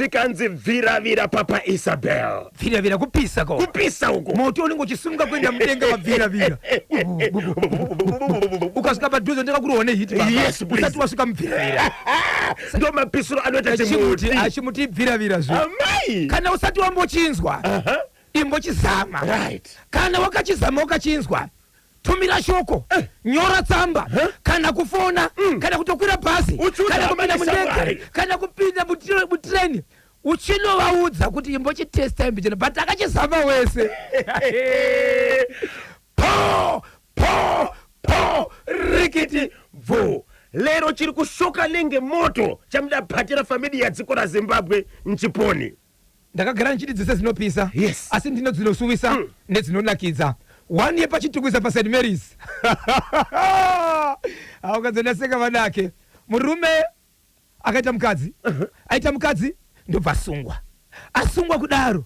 Zvikanzi bviravira Papa Isabel. Bviravira kupisa ko. Kupisa uko. Moto unenge uchisimuka kuenda mudenga wabviravira. Ukasvika padhuze ndakakurohwa nehiti baba. Yes, please. Usati wasvika mubviravira. Ndo mapisiro anoita Chimuti chimuti. achimuti bviravira zve. Amai. Kana usati wambochinzwa. Imbochizama. Right. Kana wakachizama wakachinzwa. Tumira shoko, Eh. nyora tsamba, kana kufona, kana kutokwira bhazi, Uchiudza kana hama kupinda mundege, neshamwari. kana kupinda mutireni uchinovaudza kuti imbochitesta imbichena but akachizama wese. Po po po rikiti bvu. Lero chiri kushoka nenge moto chamuda bhatira famili ya dziko ra Zimbabwe nchiponi. Ndakagara ndichiti dzese dzinopisa. Yes. Asi ndino dzinosuwisa nedzinonakidza. One yepaChitungwiza paSt Mary's. Haukadzondaseka vanake. Murume akaita mukadzi. Aita mukadzi ndobva asungwa. Asungwa kudaro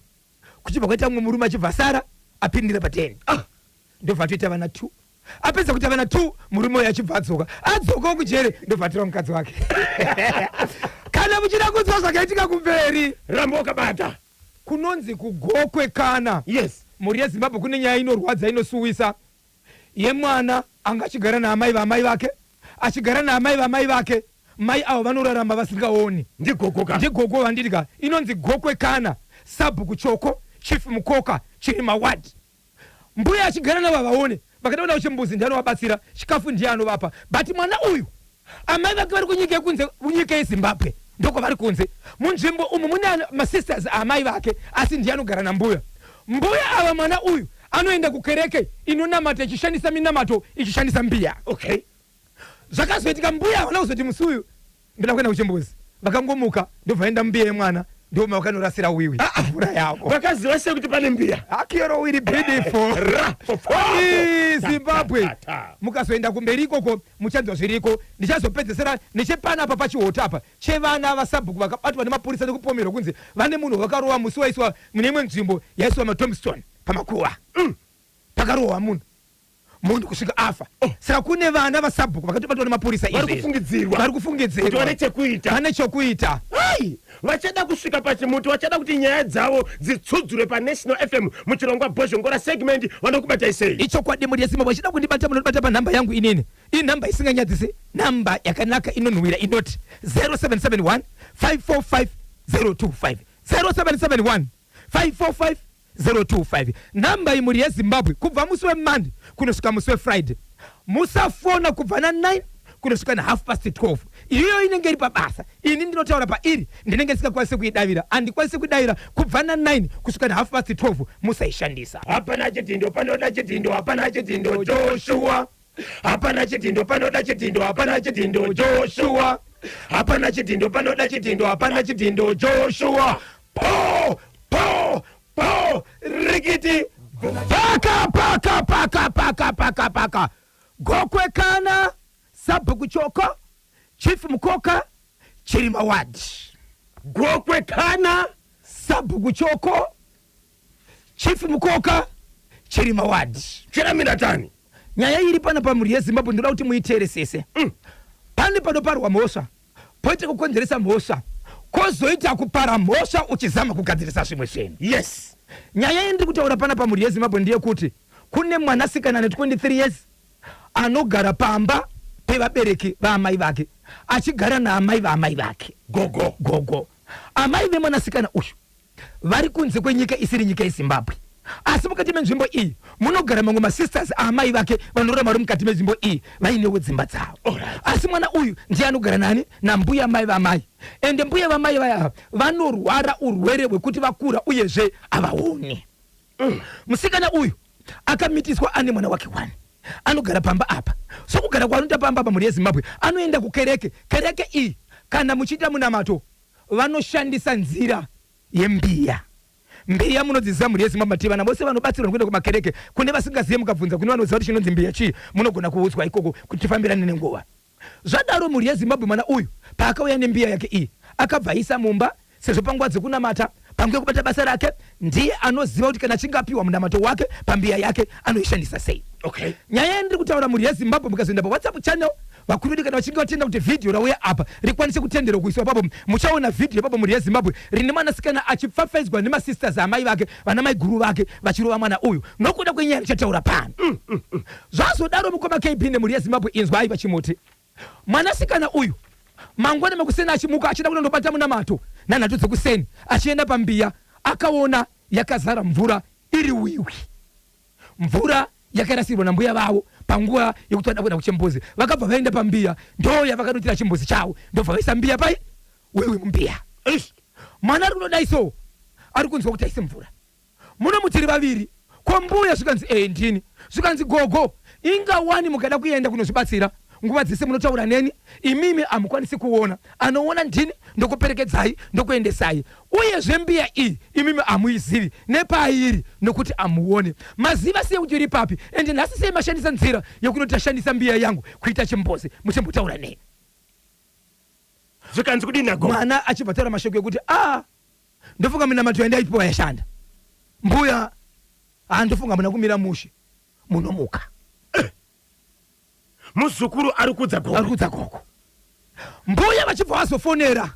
kuchibva kwaita mumwe murume achibva asara apindira pateni. Ndobva atoita vana 2. Apedza kuita vana 2 murume uyo achibva adzoka. Adzokawo kujere ndobva atora mukadzi wake. Kana muchida kunzwa zvakaitika kumberi, Ramba wakabata. Kunonzi kuGokwe kana. Yes. Mhuri yeZimbabwe kune nyaya inorwadza inosuwisa yemwana anga achigara naamai vaamai vake achigara naamai vamai vake mai avo vanorarama vasingaoni. Ndigogo ka. Ndigogo vanditi ka inonzi Gokwe kana sabhuku Choko Chief Mukoka Chirima Ward. Mbuya achigara navo havaone vakada kuenda kuchimbuzi ndiye anovabatsira chikafu ndiye anovapa but mwana uyu amai vake vari kunyika yekunze kunyika yeZimbabwe ndokwavari kunze munzvimbo umu mune masisters aamai vake asi ndiye anogara nambuya mbuya ava mwana uyu anoenda kukereke inonamata ichishandisa minamato ichishandisa mbiya. Okay. Zvakazoitika mbuya havana kuzoti musi uyu ndoda kuenda kuchimbuzi vakangomuka ndobva vaenda mumbiya yemwana ndoma vakanorasira wiwi mvura yavo. Vakaziva sei kuti pane mbiya? Akiyoro wiri beautiful. Ra, fo, fo, Ii, ta, Zimbabwe ta, ta. mukazoenda kumberi ikoko muchanzwa zviriko ndichazopedzesera nechepanapa pachihota apa chevana vasabhuku vakabatwa nemapurisa nekupomerwa kunzi vane munhu wavakarova musi waiswa mune imwe nzvimbo yaiswa matombstone pamakuva. Pakarohwa munhu munhu kusvika afa. Saka kune vana vasabhuku vakatobatwa nemapurisa Vari izvezvi. kufungidzirwa. Vari kufungidzirwa. Kuti vane chekuita. Vane chokuita. Hai, vachada kusvika pachimuti, vachada kuti nyaya dzavo dzitsudzurwe paNational FM muchirongwa Bhozhongora segment, vanokubatai sei? Ichokwadi mhuri yeZimbabwe vachida kundibata munondibata panhamba yangu inini. Inhamba isinganyadzisi, nhamba yakanaka inonhuwira inoti 0771 545 025. 0771 545 025. Nhamba iyi mhuri yeZimbabwe kubva musi weMonday kunosvika musi weFriday. Musafona kubva na 9 kunosvika na half past 12. Iyoyo inenge iri pabasa. Ini ndinotaura pairi ndinenge ndisingakwanise kuidavira. Handikwanise kuidavira kubva na 9 kusvika na half past 12 musaishandisa. Hapana chidhindo panoda chidhindo hapana chidhindo Joshua. Hapana chidhindo panoda chidhindo hapana chidhindo Joshua. Hapana chidhindo panoda chidhindo hapana chidhindo Joshua. Po po po rikiti paka paka paka paka paka paka Gokwe kana sabhuku Choko Chief Mukoka Chirima Ward. Gokwe kana sabhuku Choko Chief Mukoka Chirima Ward. Chiramira tani. Nyaya iri pana pamhuri yeZimbabwe ndoda kuti muiteeresese. Pane panoparwa mhosva, poita kukonzeresa mhosva, kozoita kupara mhosva uchizama kugadzirisa zvimwe zvinhu. Yes. Nyaya yandiri kutaura pana pamhuri yeZimbabwe ndeyekuti kune mwanasikana ane 23 years anogara pamba pevabereki vaamai vake achigara naamai vaamai vake. Gogo. Gogo. Amai vemwanasikana uyu vari kunze kwenyika isiri nyika yeZimbabwe. Asi mukati menzvimbo iyi munogara mamwe masisters aamai vake vanorarama vari mukati menzvimbo iyi vainewo dzimba dzavo. Asi mwana uyu ndiye anogara nani? Nambuya mai vamai. Ende mbuya vamai vaya ava vanorwara urwere hwekuti vakura uyezve havaoni. Musikana uyu akamitiswa ane mwana wake one anogara pamba apa. Sokugara kwaanoita pamba apa mhuri yeZimbabwe anoenda kukereke. Kereke iyi kana muchiita munamato vanoshandisa nzira yembiya. Mbiya munodziziva mhuri yeZimbabwe mativi ana vose vanobatsirwa nekuenda kumakereke. Kune vasingazive mukabvunza kune vanoziva kuti chinonzi mbiya chii munogona kuudzwa ikoko kuti tifambirane nenguva. Zvadaro mhuri yeZimbabwe mwana uyu paakauya nembiya yake iyi akabva aisa mumba sezvo panguva dzekunamata panguva yekubata basa rake ndiye anoziva kuti kana achinge apiwa munamato wake pambiya yake anoishandisa sei. Okay. Nyaya yandiri kutaura mhuri yeZimbabwe mukazoenda paWhatsApp channel Vakuru vedu kana vachinge vatenda kuti vhidhiyo rauya apa rikwanise kutenderwa kuiswa ipapo, muchaona vhidhiyo ipapo mhuri yeZimbabwe rine mwanasikana achipfapfaidzwa nemasisters amai vake, vana maiguru vake vachirova mwana uyu nokuda kwenyaya yandichataura pano. Zvazodaro mukoma KB nemhuri yeZimbabwe inzwai vachimuti mwanasikana uyu mangwana makuseni achimuka achida kunondobata munamato nhanhatu dzekuseni achienda pambiya akaona yakazara mvura iri wiwi. Mvura yakarasirwa nambuya vavo panguva yekuti vada kuenda kuchimbuzi vakabva vaenda pambiya ndo yavakanotira chimbuzi chavo ndobva vaisa mbiya pai wewe mumbiya. Eish, mwana ari kunodai so ari kunzwa kuti aise mvura muno mutiri vaviri ko mbuya zvikanzi ee ndini zvikanzi gogo inga wani mukada kuenda kunozvibatsira nguva dzese munotaura neni imimi hamukwanisi kuona anoona ndini ndokuperekedzai ndokuendesai uyezve mbiya iyi imimi hamuizivi nepairi nokuti hamuone maziva sei kuti iri papi ende nhasi sei mashandisa nzira yekunoti tashandisa mbiya yangu kuita chimbozi muchimbotaura neni Zvikanzi kudini nagogo? Mwana achibva taura mashoko ekuti a ah, ndofunga minamato yandaipiwa yashanda mbuya ah, ndofunga muna kumira mushe munomuka. Muzukuru ari kudza gogo. Ari kudza gogo. Mbuya vachibva vazofonera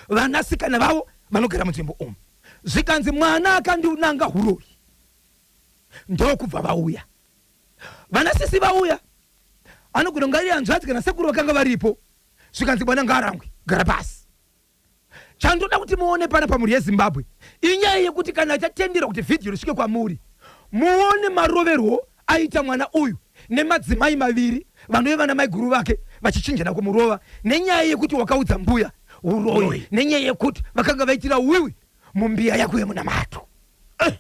vanasikana vavo vanogara munzvimbo umu zvikanzi mwana akandinanga huroyi ndokubva vauya vanasisi vauya anogona kunge ari hanzvadzi kana sekuru vakanga varipo zvikanzi mwana ngaarangwe gara pasi Chandoda kuti muone pana pamhuri yeZimbabwe inyaya yekuti kana tatenderwa kuti vhidhiyo risvike kwamuri muone maroverwo aita mwana uyu nemadzimai maviri vanove vana maiguru vake vachichinjana kumurova nenyaya yekuti wakaudza mbuya uroyi nenyaya yekuti vakanga vaitira wiwi mumbiya yako yemunamato. Eh,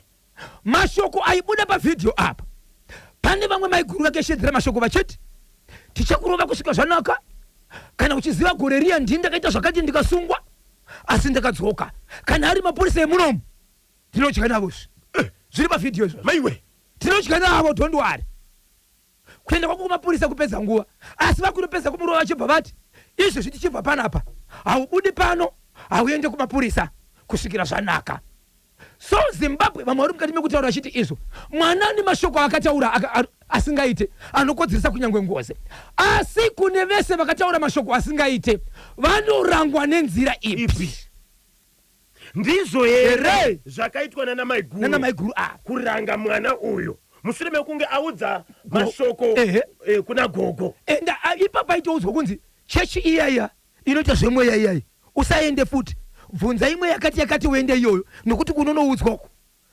mashoko aibuda pavhidhiyo apa pane vamwe maiguru vakeshedzera mashoko vachiti tichakurova kusvika zvanaka kana uchiziva gore riya ndini ndakaita zvakati ndikasungwa asi ndakadzoka kana ari mapurisa emunomu tinotya navo izvi eh, zviri pavhidhiyo izvo maiwe tinotya navo don't worry Kuenda kwako kumapurisa kupedza nguva asi vakunopedza kumurova vachibva vati izvezvi tichibva panapa haubudi pano hauende kumapurisa kusvikira zvanaka. So Zimbabwe vamwe vari mukati mekutaura vachiti izvo mwana ane mashoko aakataura asingaite anokodzeresa kunyangwe ngozi asi kune vese vakataura mashoko asingaite vanorangwa nenzira ipi? Ndizvo here zvakaitwa nana maiguru nana maiguru ava kuranga mwana uyu mushure mekunge audza mashoko eh, kuna gogo? Enda ipapa aitoudzwa kunzi chechi iya iya inoita zvemweya iyayi usaende futi bvunza imwe yakati yakati uende iyoyo nokuti kunonoudzwa uko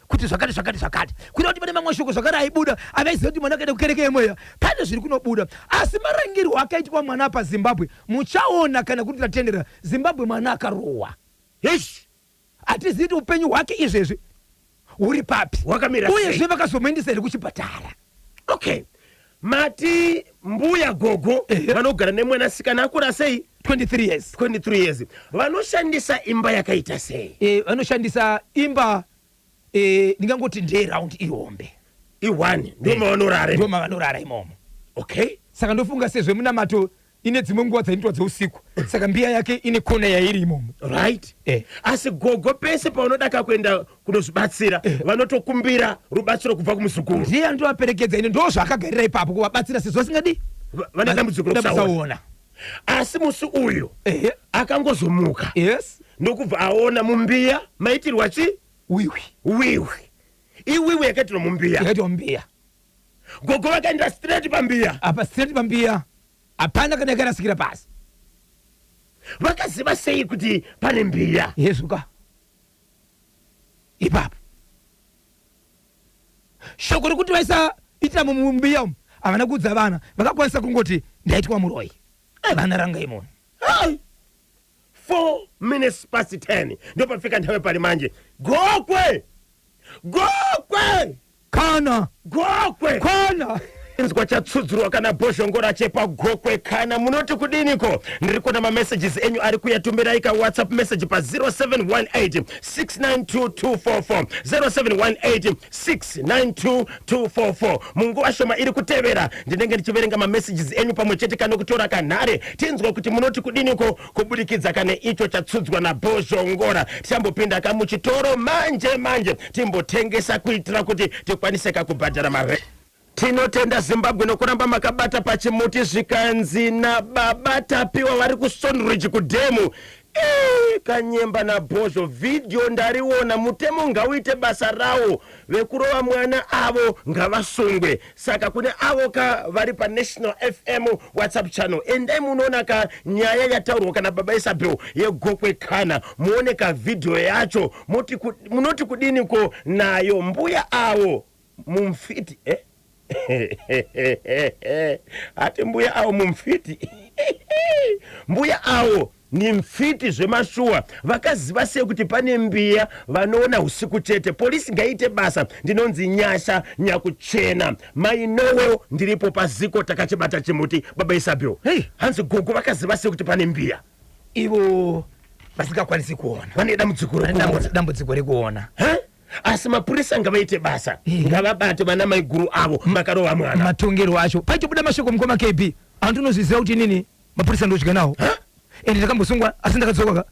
kuti zvakati zvakati zvakati kuita kuti pane mamwe mashoko zvakare aibuda avaiziva kuti mwana akaenda kukereke yemweya pane zviri kunobuda asi marangirwo akaitwa mwana paZimbabwe muchaona kana kuti tatendera Zimbabwe mwana akarohwa. Eish! Hatizivi kuti upenyu hwake izvezvi huri papi. Hwakamira sei? Uyezve vakazomuendesa here kuchipatara? Okay. Mati mbuya gogo Ehe. vanogara nemwanasikana akura sei? 23 years. 23 years. Vanoshandisa imba yakaita sei? Eh, vanoshandisa imba eh, ndingangoti ndeye round ihombe. I1 ndo mavanorara. Ndo mavanorara imomo. Okay. Saka ndofunga sezvo munamato ine dzimwe nguva dzainoitwa dzeusiku saka mbiya yake ine kona yairi imomo. Right. Eh. Asi gogo pese paunodaka kuenda kunozvibatsira eh, vanotokumbira rubatsiro kubva kumuzukuru. Ndiye anotovaperekedza ine ndo zvaakagarira ipapo kuvabatsira sezvo vasingadi vane dambudziko rekusaona. Asi musi uyu eh, akangozomuka yes, ndokubva aona mumbiya maitirwa chi wiwi wiwi iwiwi yakaitirwa mumbiya yakaitirwa mumbiya. Gogo vakaenda straight pambiya. Apa straight pambiya. Hapana kana yakarasikira pasi. Vakaziva sei kuti pane mbiya? Yezuka. Ipapo. Shoko rekuti vaisaitira mumbiya umu havana kuudza vana, vakakwanisa kungoti ndaitwa muroyi. Vana rangai munhu. Hai! 4 minutes past 10 ndopafika nthawi pali manje. Gokwe! Gokwe! Kana! Gokwe! Kana! Inzwa chatsudzurwa kana bhozhongora chepa Gokwe kana munoti kudiniko? Ndiri kuona mamessages enyu ari kuya tumirai ka WhatsApp message pa 0718 692244 0718 692244 munguva shoma iri kutevera ndinenge ndichiverenga mamessages enyu pamwe chete kana kutora kanhare tinzwe kuti munoti kudiniko kubudikidza kane icho chatsudzwa naBhozhongora. Tichambopinda ka muchitoro manje manje timbotengesa kuitira kuti tikwanise ka kubhadhara mare. Tinotenda Zimbabwe nokuramba makabata pachimuti zvikanzi nababa Tapiwa vari kuSonridge kudhemu. Ii, Kanyemba naBhozho vhidhiyo ndariona mutemo ngauite basa rawo vekurova mwana avo ngavasungwe saka kune avo ka vari paNational FM WhatsApp channel endai munoona ka nyaya yataurwa kana baba Isabel yegokwe kana muone ka vhidhiyo yacho moti munoti kudiniko nayo mbuya avo mumfiti eh? Ati mbuya awo mumfiti mbuya awo ni mfiti zvemashuwa vakaziva sei kuti pane mbiya vanoona usiku chete polisi ngaiite basa ndinonzi nyasha nyakuchena mai Noel ndiripo paziko takachibata chimuti baba Isabel Hey. Hanzi gogo vakaziva sei kuti pane mbiya ivo vasingakwanisi kuona vane dambudziko Vane rekuona dambudziko rekuona Huh? Asi mapurisa ngavaite basa Eh. ngavabate vana maiguru avo vakarova mwana. Matongerwo acho paitobuda mashoko mukoma KB anti unozviziva kuti inini mapurisa ndodya nawo ende ndakambosungwa asi ndakadzoka ka.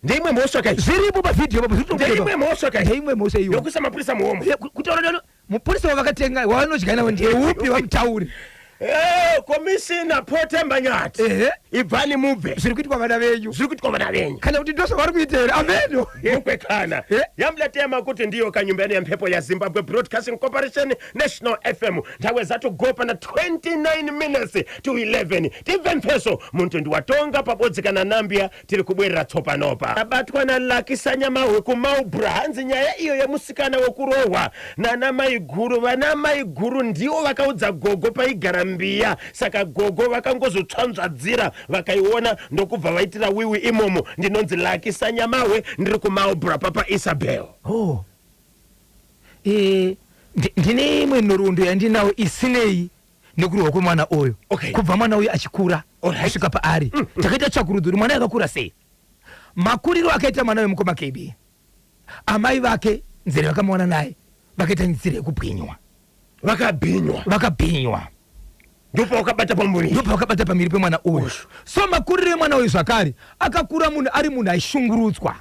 Ndeimwe mhosva kai. Zviripo pavhidhiyo papo zviri Ndeimwe mhosva kai. Ndeimwe mhosva iyo. Yokuisa mapurisa muhomwe. Kutaura nano mupurisa wavakatenga wavanodya nawo ndeupi vamutauri. Eh, Commissioner Potemba Nyati. Ehe. Ibvani mubve. Zviri kuitwa vana venyu. Zviri kuitwa vana venyu. Kana kuti ndozvavari kuita here? Ameno. Mukwekana. Eh. Yamulateya kuti ndiyo kanyumba yenu yemhepo ya Zimbabwe Broadcasting Corporation National FM. Nthawi zatogopa na 29 minutes to 11. Tibve mpheso muntu ndiwatonga pabodzi kana Nambia tiri kubwerera tsopanopa. Abatwa na Lucky Sanyamahwe kuMaubra hanzi nyaya iyo yemusikana wekurohwa nana maiguru. Vana maiguru ndivo vakaudza gogo paigara mbiya saka gogo vakangozotsvanzvadzira vakaiona ndokubva vaitira wiwi imomo. Ndinonzi Lucky Sanyamahwe ndiri kuMaubra papa Isabel. Oh. E, ndine imwe nhoroondo yandinawo isinei nekurohwa kwemwana uyu. Okay. Kubva mwana uyu achikura Alright. kusvika paari takaita tsvakurudzo kuti mwana akakura sei. Makuriro akaita mwana uyu mukoma KB, amai vake nzira vakamuwana naye vakaita nzira yekubwinywa. Vakabhinywa. Vakabhinywa. Ndipo wakabata pamuviri. Ndipo wakabata pamuviri pemwana uyu. So makuriro emwana uyu zvakare akakura munhu ari munhu aishungurudzwa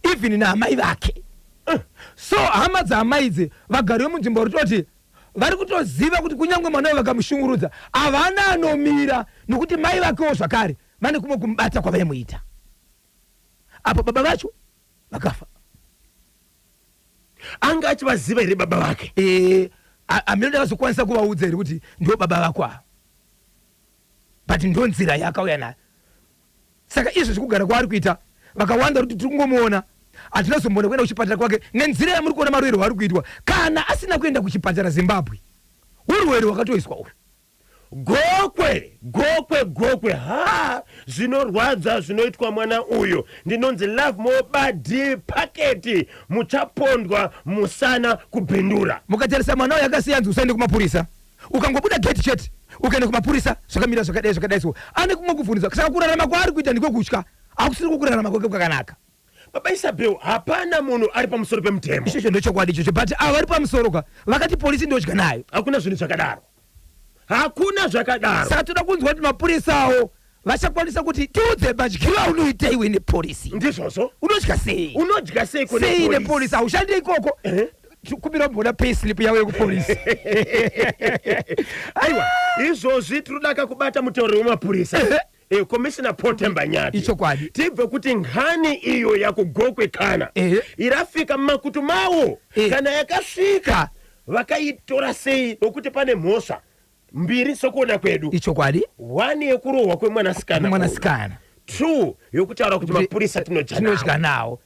even naamai vake. So hama dzaamai idzi vagari vemunzvimbo vari kutoti vari kutoziva kuti kunyange mwana uyu vakamushungurudza havana anomira nokuti mai vakewo zvakare vane kumwe kumubata kwavaimuita apo baba vacho vakafa. Anga achivaziva here baba vake? Amene ndakazokwanisa kuvaudza here kuti ndo baba vako ava, but ndo nzira yaakauya nayo. Saka izvo zvekugara kwaari kuita vakawanda kuti tiri kungomuona hatina zomboona kuenda kuchipatara kwake nenzira yamuri kuona marwere ari kuitwa. Kana asina kuenda kuchipatara Zimbabwe, urwere hwakatoiswa uyu. Gokwe, gokwe, gokwe, ha zvinorwadza zvinoitwa mwana uyu. Ndinonzi Love Mobadi Paketi muchapondwa musana kubhindura. Mukatarisa mwana uyu akasiya nzi usaende kumapurisa, ukangobuda gate chete ukaenda kumapurisa zvakamira zvakadai zvakadai so ane kumwe kuvhundutswa. Saka kurarama kwaari kuita ndiko kutya, hakusiri kukurarama kwake kwakanaka. Baba Isabel, hapana munhu ari pamusoro pemutemo. Ichocho ndochokwadi ichocho, but ava vari pamusoro ka vakati polisi ndodya nayo. Hakuna zvinhu zvakadaro, hakuna zvakadaro. Saka toda kunzwa kuti mapurisawo vachakwanisa kuti tiudze madyiro aunoita iwe nepolisi. Ndizvozvo. Unodya sei? Unodya sei kune sei polisi? Nepolisi haushandi ikoko. Kumbira kumboona pay slip yavo yekupolisi. Aiwa, izvozvi tirudaka kubata mutauri wemapurisa Commissioner Potemba Nyati. Ichokwadi. Tibve kuti nkhani iyo yakugokwe kana irafika mumakutu mawo kana yakasvika vakaitora sei, nokuti pane mhosva mbiri sokuona kwedu. Ichokwadi. One yekurohwa kwemwanasikana. Mwanasikana. Two yokutaura kuti mapurisa tinodya tinodya nawo. Nawo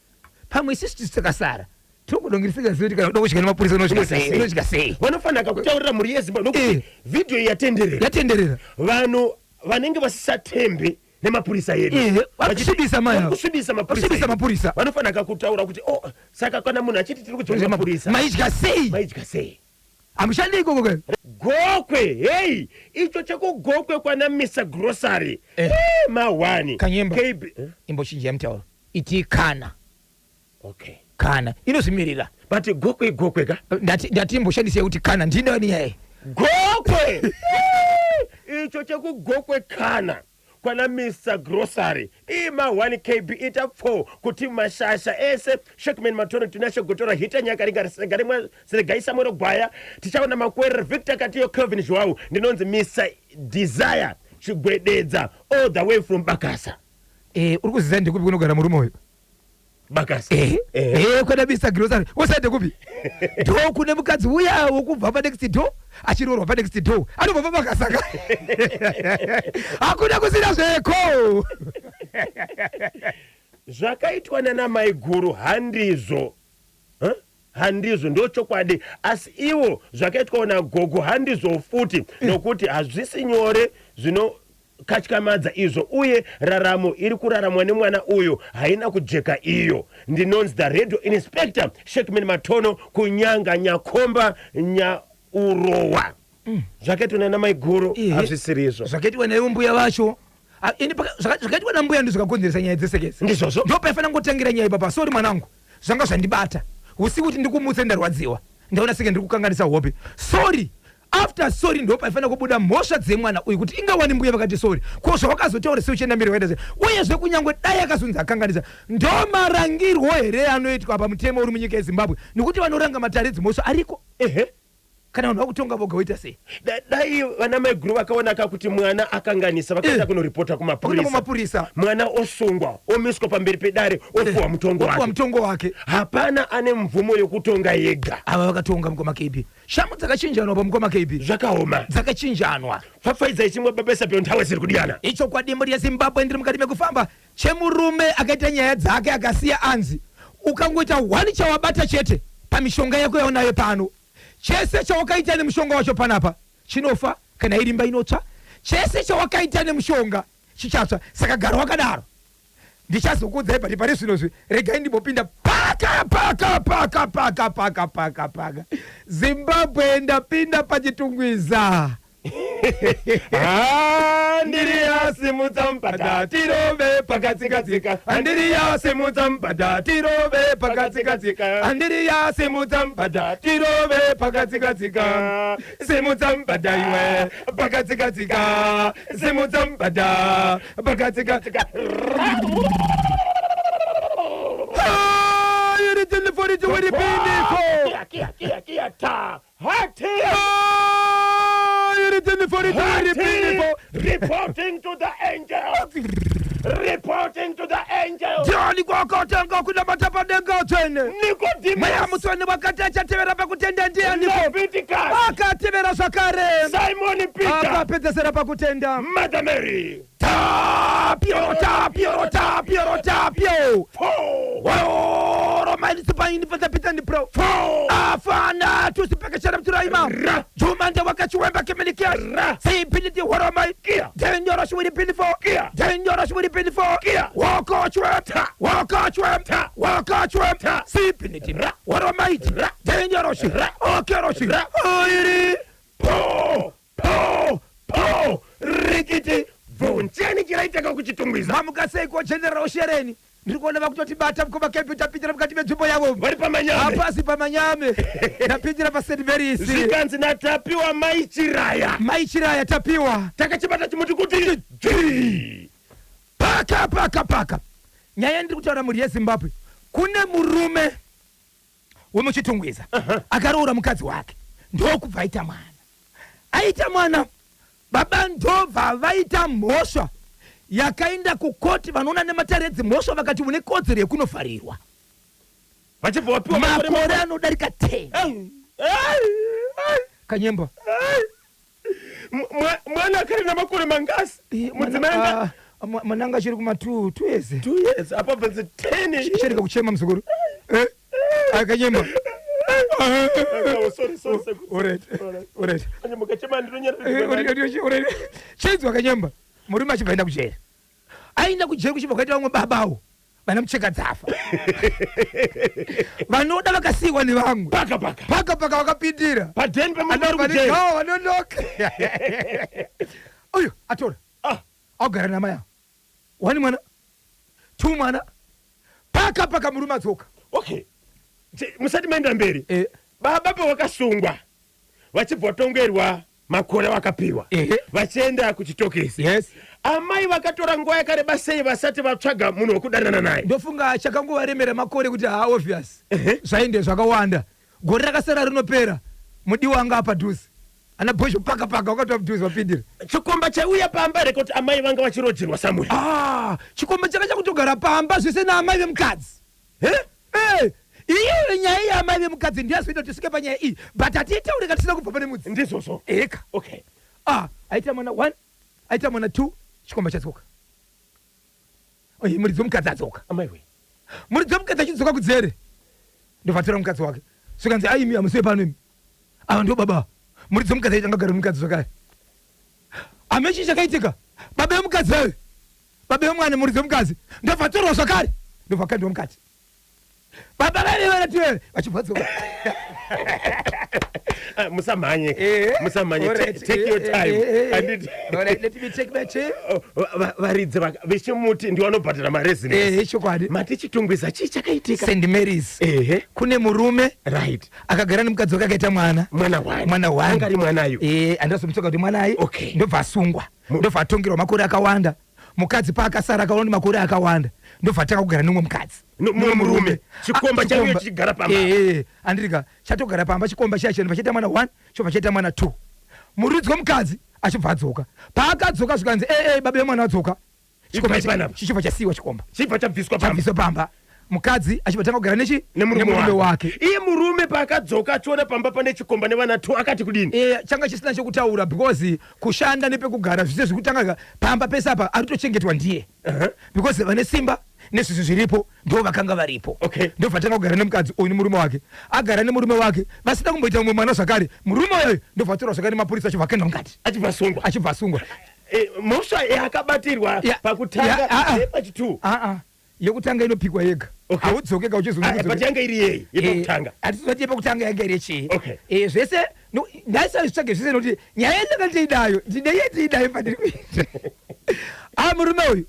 pamwe isusu tisu takasara tongodongerisikazivi kuti kana uda kudya nemapurisa unodya sei, unodya sei. Vanofanira kakutaurira mhuri yeZimbabwe nokuti vhidhiyo iyi yatenderera. Yatenderera. Vanhu vanenge vasisatembi nemapurisa edu. Vari kusvibisa mai ava. Kusvibisa mapurisa. Kusvibisa edu. Mapurisa. Vanofanira kakutaura kuti oh, saka kana munhu achiti tiri kudya nemapurisa maidya sei? Maidya sei? Hamushandi ikoko ka. Gokwe, hei, icho chekugokwe kwana Mr Grocery. Mawani. Kanyemba. KB. Eh? Imbochinja mutauro iti kana. Okay. Kana inozvimirira. But gokwe gokwe ka. Ndati imboshandisa yekuti kana ndinani yaye. Gokwe. Icho chekugokwe kana. kwana Mr Grocery ima 1 KB ita 4 kuti mashasha ese Shackman Matono Tinashe Gotora Hita Nyakaringa Segarimwa Seregai Samuel Gwaya tichaona Makwere Victor Katiyo Kelvin Joao ndinonzi Mr Desire Chigwededza all the way from Bakasa. Eh, uri kuziva ndekupi kunogara murume uyu? Bakasa. Eh, eh, kwada Mr Grocery. Wosaende kupi? Ndo kune mukadzi uya wokubva pa next door achiroorwa pa next door. Anobva pa Bakasa ka. Hakuna kusina zveko. Zvakaitwa nana maiguru handizvo. Huh? Handizvo ndochokwadi asi iwo zvakaitwawo nagogo handizvo futi nokuti hazvisi nyore zvinokatyamadza izvo uye raramo iri kuraramwa nemwana uyu haina kujeka iyo. Ndinonzi the radio inspector Shackman Matono kunyanga Nyakomba Nyaurowa. Zvakaitwa nana maiguru hazvisirizvo. Zvakaitwa naivo mbuya vacho. Ah, ini zvakaitwa nambuya ndizvo zvakakonzeresa nyaya dzese kese. Ndizvozvo. Ndopaifanira kungotangira nyaya ipapa. Sorry mwanangu. Zvanga zvandibata usiku kuti ndikumutse ndarwadziwa ndaona senge ndiri kukanganisa hope. Sorry. After sorry ndo paifanira kubuda mhosva dzemwana uyu kuti ingawani mbuya vakati sorry. Ko zvawakazotaura sei uchienda mberi wakaita sei? Uyezve kunyangwe dai akazonzi akanganisa ndo marangirwo here anoitwa pamutemo uri munyika yeZimbabwe nekuti vanoranga matare edzimhosva ariko. Ehe. Kana vanhu vakutonga voga voita sei? Dai vana maiguru vakaonaka kuti mwana akanganisa vakaenda kunoripota Kuenda kumapurisa. Mwana osungwa omiswa pamberi pedare opuwa mutongo Opuwa wake. mutongo wake. Hapana ane mvumo yokutonga yega. Ava vakatonga mukoma KB. Shamu dzakachinjanwa pamukoma KB. Zvakaoma. Dzakachinjanwa. Pfapfaidzai chimwe baba Sabio nthawe dziri kudiyana. Ichokwadi mhuri yeZimbabwe ndiri mukati mekufamba chemurume akaita nyaya dzake akasiya anzi ukangoita one chawabata chete pamishonga yako yaunayo pano Chese chawakaita nemushonga wacho panapa chinofa kana iri imba inotsva. Chese chawakaita nemushonga chichatsva. Saka gara wakadaro. Ndichazokuudzai but pari zvino zvi regai ndimbopinda paka paka paka paka paka paka paka. Zimbabwe ndapinda paChitungwiza. Andiriya simudza mubhadha tirove pakatsika-tsika. Andiriya simudza mubhadha tirove pakatsika-tsika. Andiriya simudza mubhadha tirove pakatsika-tsika. Simudza mubhadha iwe pakatsika-tsika. Simudza mubhadha pakatsika-tsika. Ah, iri tiniforiti wiri pinifo. Kia, kia, kia, kia, ta. Hati! Reporting to the angel. Reporting to the angel. Ndiani kwakatanga kunamata padenga tsvene? Nicodemus. Mweya mutsvene wakati achatevera pakutenda ndianiko? Leviticus. Akatevera zvakare. Simon Peter. Akapedzesera pakutenda. Mother Mary. Tapio, tapio, tapio, tapio. Four. Oro maini pata pita ndi pro. Four. Afana tusipekeshera mturaima. Ra. Jumande wakachiwemba kimilikia. Ra. Sipiliti horo mai. Kia. Denyoro shwiri pinifo. Kia. Denyoro shwiri pinifo. Kia. Woko chwe. Ta. Woko chwe. Ta. Woko chwe. Ta. Sipiliti. Ra. Horo mai. Ra. Denyoro shi. Ra. Okero shi. Ra. Oiri. Po. Po. Po. Rikiti. Bvunzeni chiraitaka kuChitungwiza. Mamuka seiko General Shereni? Ndiri kuona vakutotibata mukoma Kempi tapindira mukati menzvimbo yavo. Vari pamanyame. Hapasi pamanyame. Tapindira pa St Mary's. Zvikanzi naTapiwa Mai Chiraya. Mai Chiraya Tapiwa. Takachibata chimuti kuti dzvii. Paka paka paka. Nyaya ndiri kutaura mhuri yeZimbabwe. Kune murume wemuChitungwiza akaroora mukadzi wake ndokubva aita mwana. Aita mwana baba ndobva vaita mhosva yakaenda kukoti vanoona nematare edzimhosva vakati une kodzero yekunovharirwa Vachibva vapiwa makore makore anodarika 10. Ai, ai, ai, Kanyemba. ai. Mwana akari namakore mangasi? Mudzimai anga Mwana anga achiri kuma 2 2 years. 2 years apa bvunzi 10. Chereka kuchema muzukuru. Eh? Akanyemba. Oh, sorry, sorry, sorry. Alright. Alright. Kanyemba kachema ndinonyarara. Chinzwa Kanyemba. Murume achibva aenda kujeri. Aenda kujeri kuchibva kwaita vamwe babawo. Vana mucheka dzafa. Vanoda vakasiiwa nevamwe. Paka paka. Paka paka vakapindira. Padeni pemunhu ari kujeri. Vanonoka. Uyu atora. Ah. Agara namai avo. 1 mwana. 2 mwana. Paka paka murume adzoka. Okay. Musati maenda mberi. Baba pawakasungwa vachibva vatongerwa Makore vakapiwa Ehe. vachienda kuchitokisi. Yes. Amai vakatora nguva yakareba sei vasati vatsvaga munhu wekudanana naye? Ndofunga chakangovaremera makore kuti haa, obvious, Ehe. zvainde zvakawanda. Gore rakasara rinopera, mudiwa anga apadhuze, ana bhozho paka paka wakatova mudhuze wapindira. Chikomba chaiuya pamba here kuti amai vanga vachirojerwa somewhere? Ah, chikomba changa chakutogara pamba zvese naamai vemukadzi. Eh, iyoyo nyaya yaamai vemukadzi ndiyazoita kuti tisvike panyaya iyi, but hatiitaure katisina kubva pane mudzi. Ndizvozvo. Eka. Ah, aita mwana 1, aita mwana 2, chikomba chadzoka. Oye, muridzi wemukadzi adzoka. Amai we. Muridzi wemukadzi achidzoka kudzere, ndobva mukadzi wake, svikanzi, "Aimi, hamusiwe pano imi, ava ndo baba." Muridzi wemukadzi aiti angagara nemukadzi zvakare. Amechi chakaitika, baba vemukadzi vayo, baba vemwana, muridzi wemukadzi, ndobva torwa zvakare, ndobva kandiwa mukati. Baba vaive vanatiwe vachibva dzoka. Ah, musamhanye. Musamhanye. Alright. Take your time. Handiti? Alright, let me take my time. Oh, varidzi vechimuti ndiwo vanobhadhara marezinesi. Chokwadi. Mati Chitungwiza, chii chakaitika? St Marys. Kune murume akagara nemukadzi wake, akaita mwana. Mwana wani? Mwana wani. Anga ari mwanayo? Andazomutsoka kuti mwana ayi. Ndobva asungwa, ndobva atongerwa makore akawanda. Mukadzi paakasara akaona kuti makore akawanda, ndobva atanga kugara nemumwe mukadzi. Mumwe murume. Chikomba Ah, chaiyo chikomba. chichigara pamba. Andirika chatogara pamba chikomba chiya, chino chaita mwana 1, chobva chaita mwana 2. Muridzi wemukadzi achibva adzoka. Paakadzoka zvikanzi, "Ee, baba vemwana adzoka." Chikomba Ibvai panapa. chichibva chasiyiwa chikomba. Chibva chabviswa pamba. Chabviswa pamba, mukadzi achibva tanga kugara nechi nemurume nemurume wake. wake. Iye murume paakadzoka achiona pamba pane chikomba nevana 2, akati kudini? Changa chisina chekutaura, because kushanda nepekugara zvise zvekutanga pamba pese apa ari tochengetwa ndiye, because vane simba nezvizvi zviripo ndo vakanga varipo. Ndobva tanga kugara nemukadzi uyu nemurume wake. Agara nemurume wake vasina kumboita mumwe mwana zvakare, murume uyoyo ndobva atorwa zvakare nemapurisa, achibva akaenda mukati. Achibva asungwa. Achibva asungwa. Mhosva yakabatirwa pakutanga nepachi2? Ah, yekutanga inopikwa yega, haudzokeka. Ah, but yanga iri yei yepakutanga? Hatizoti yepakutanga yanga iri yechii. Zvese ndaisazvitsvage zvese nokuti nyaya yendanga ndiidayo, ndineye ndiidayo pandiri kuita. A, murume uyu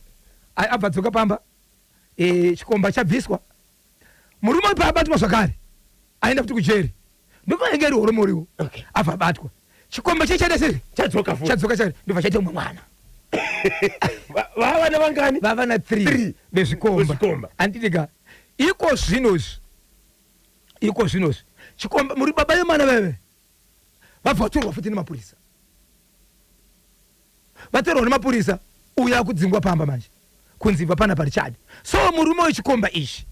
abva dzoka pamba, chikomba chabviswa. Murume uyu paabatwa zvakare, aenda futi kujeri, ndobva yanga iri horomoriwo. Abva abatwa, chikomba chechaita sei? Chadzoka futi. Chadzoka chakare, ndobva chaita umwe mwana. Vavana vangani? Vavana 3. Three. Vezvikomba. Vezvikomba. Handitika iko zvinozvi, iko zvinozvi chikomba muri baba vemwana veve vabva vatorwa futi nemapurisa. Vatorwa nemapurisa, uyo akudzingwa pamba manje, kunzi ibva pana parichadi. So murume wechikomba ichi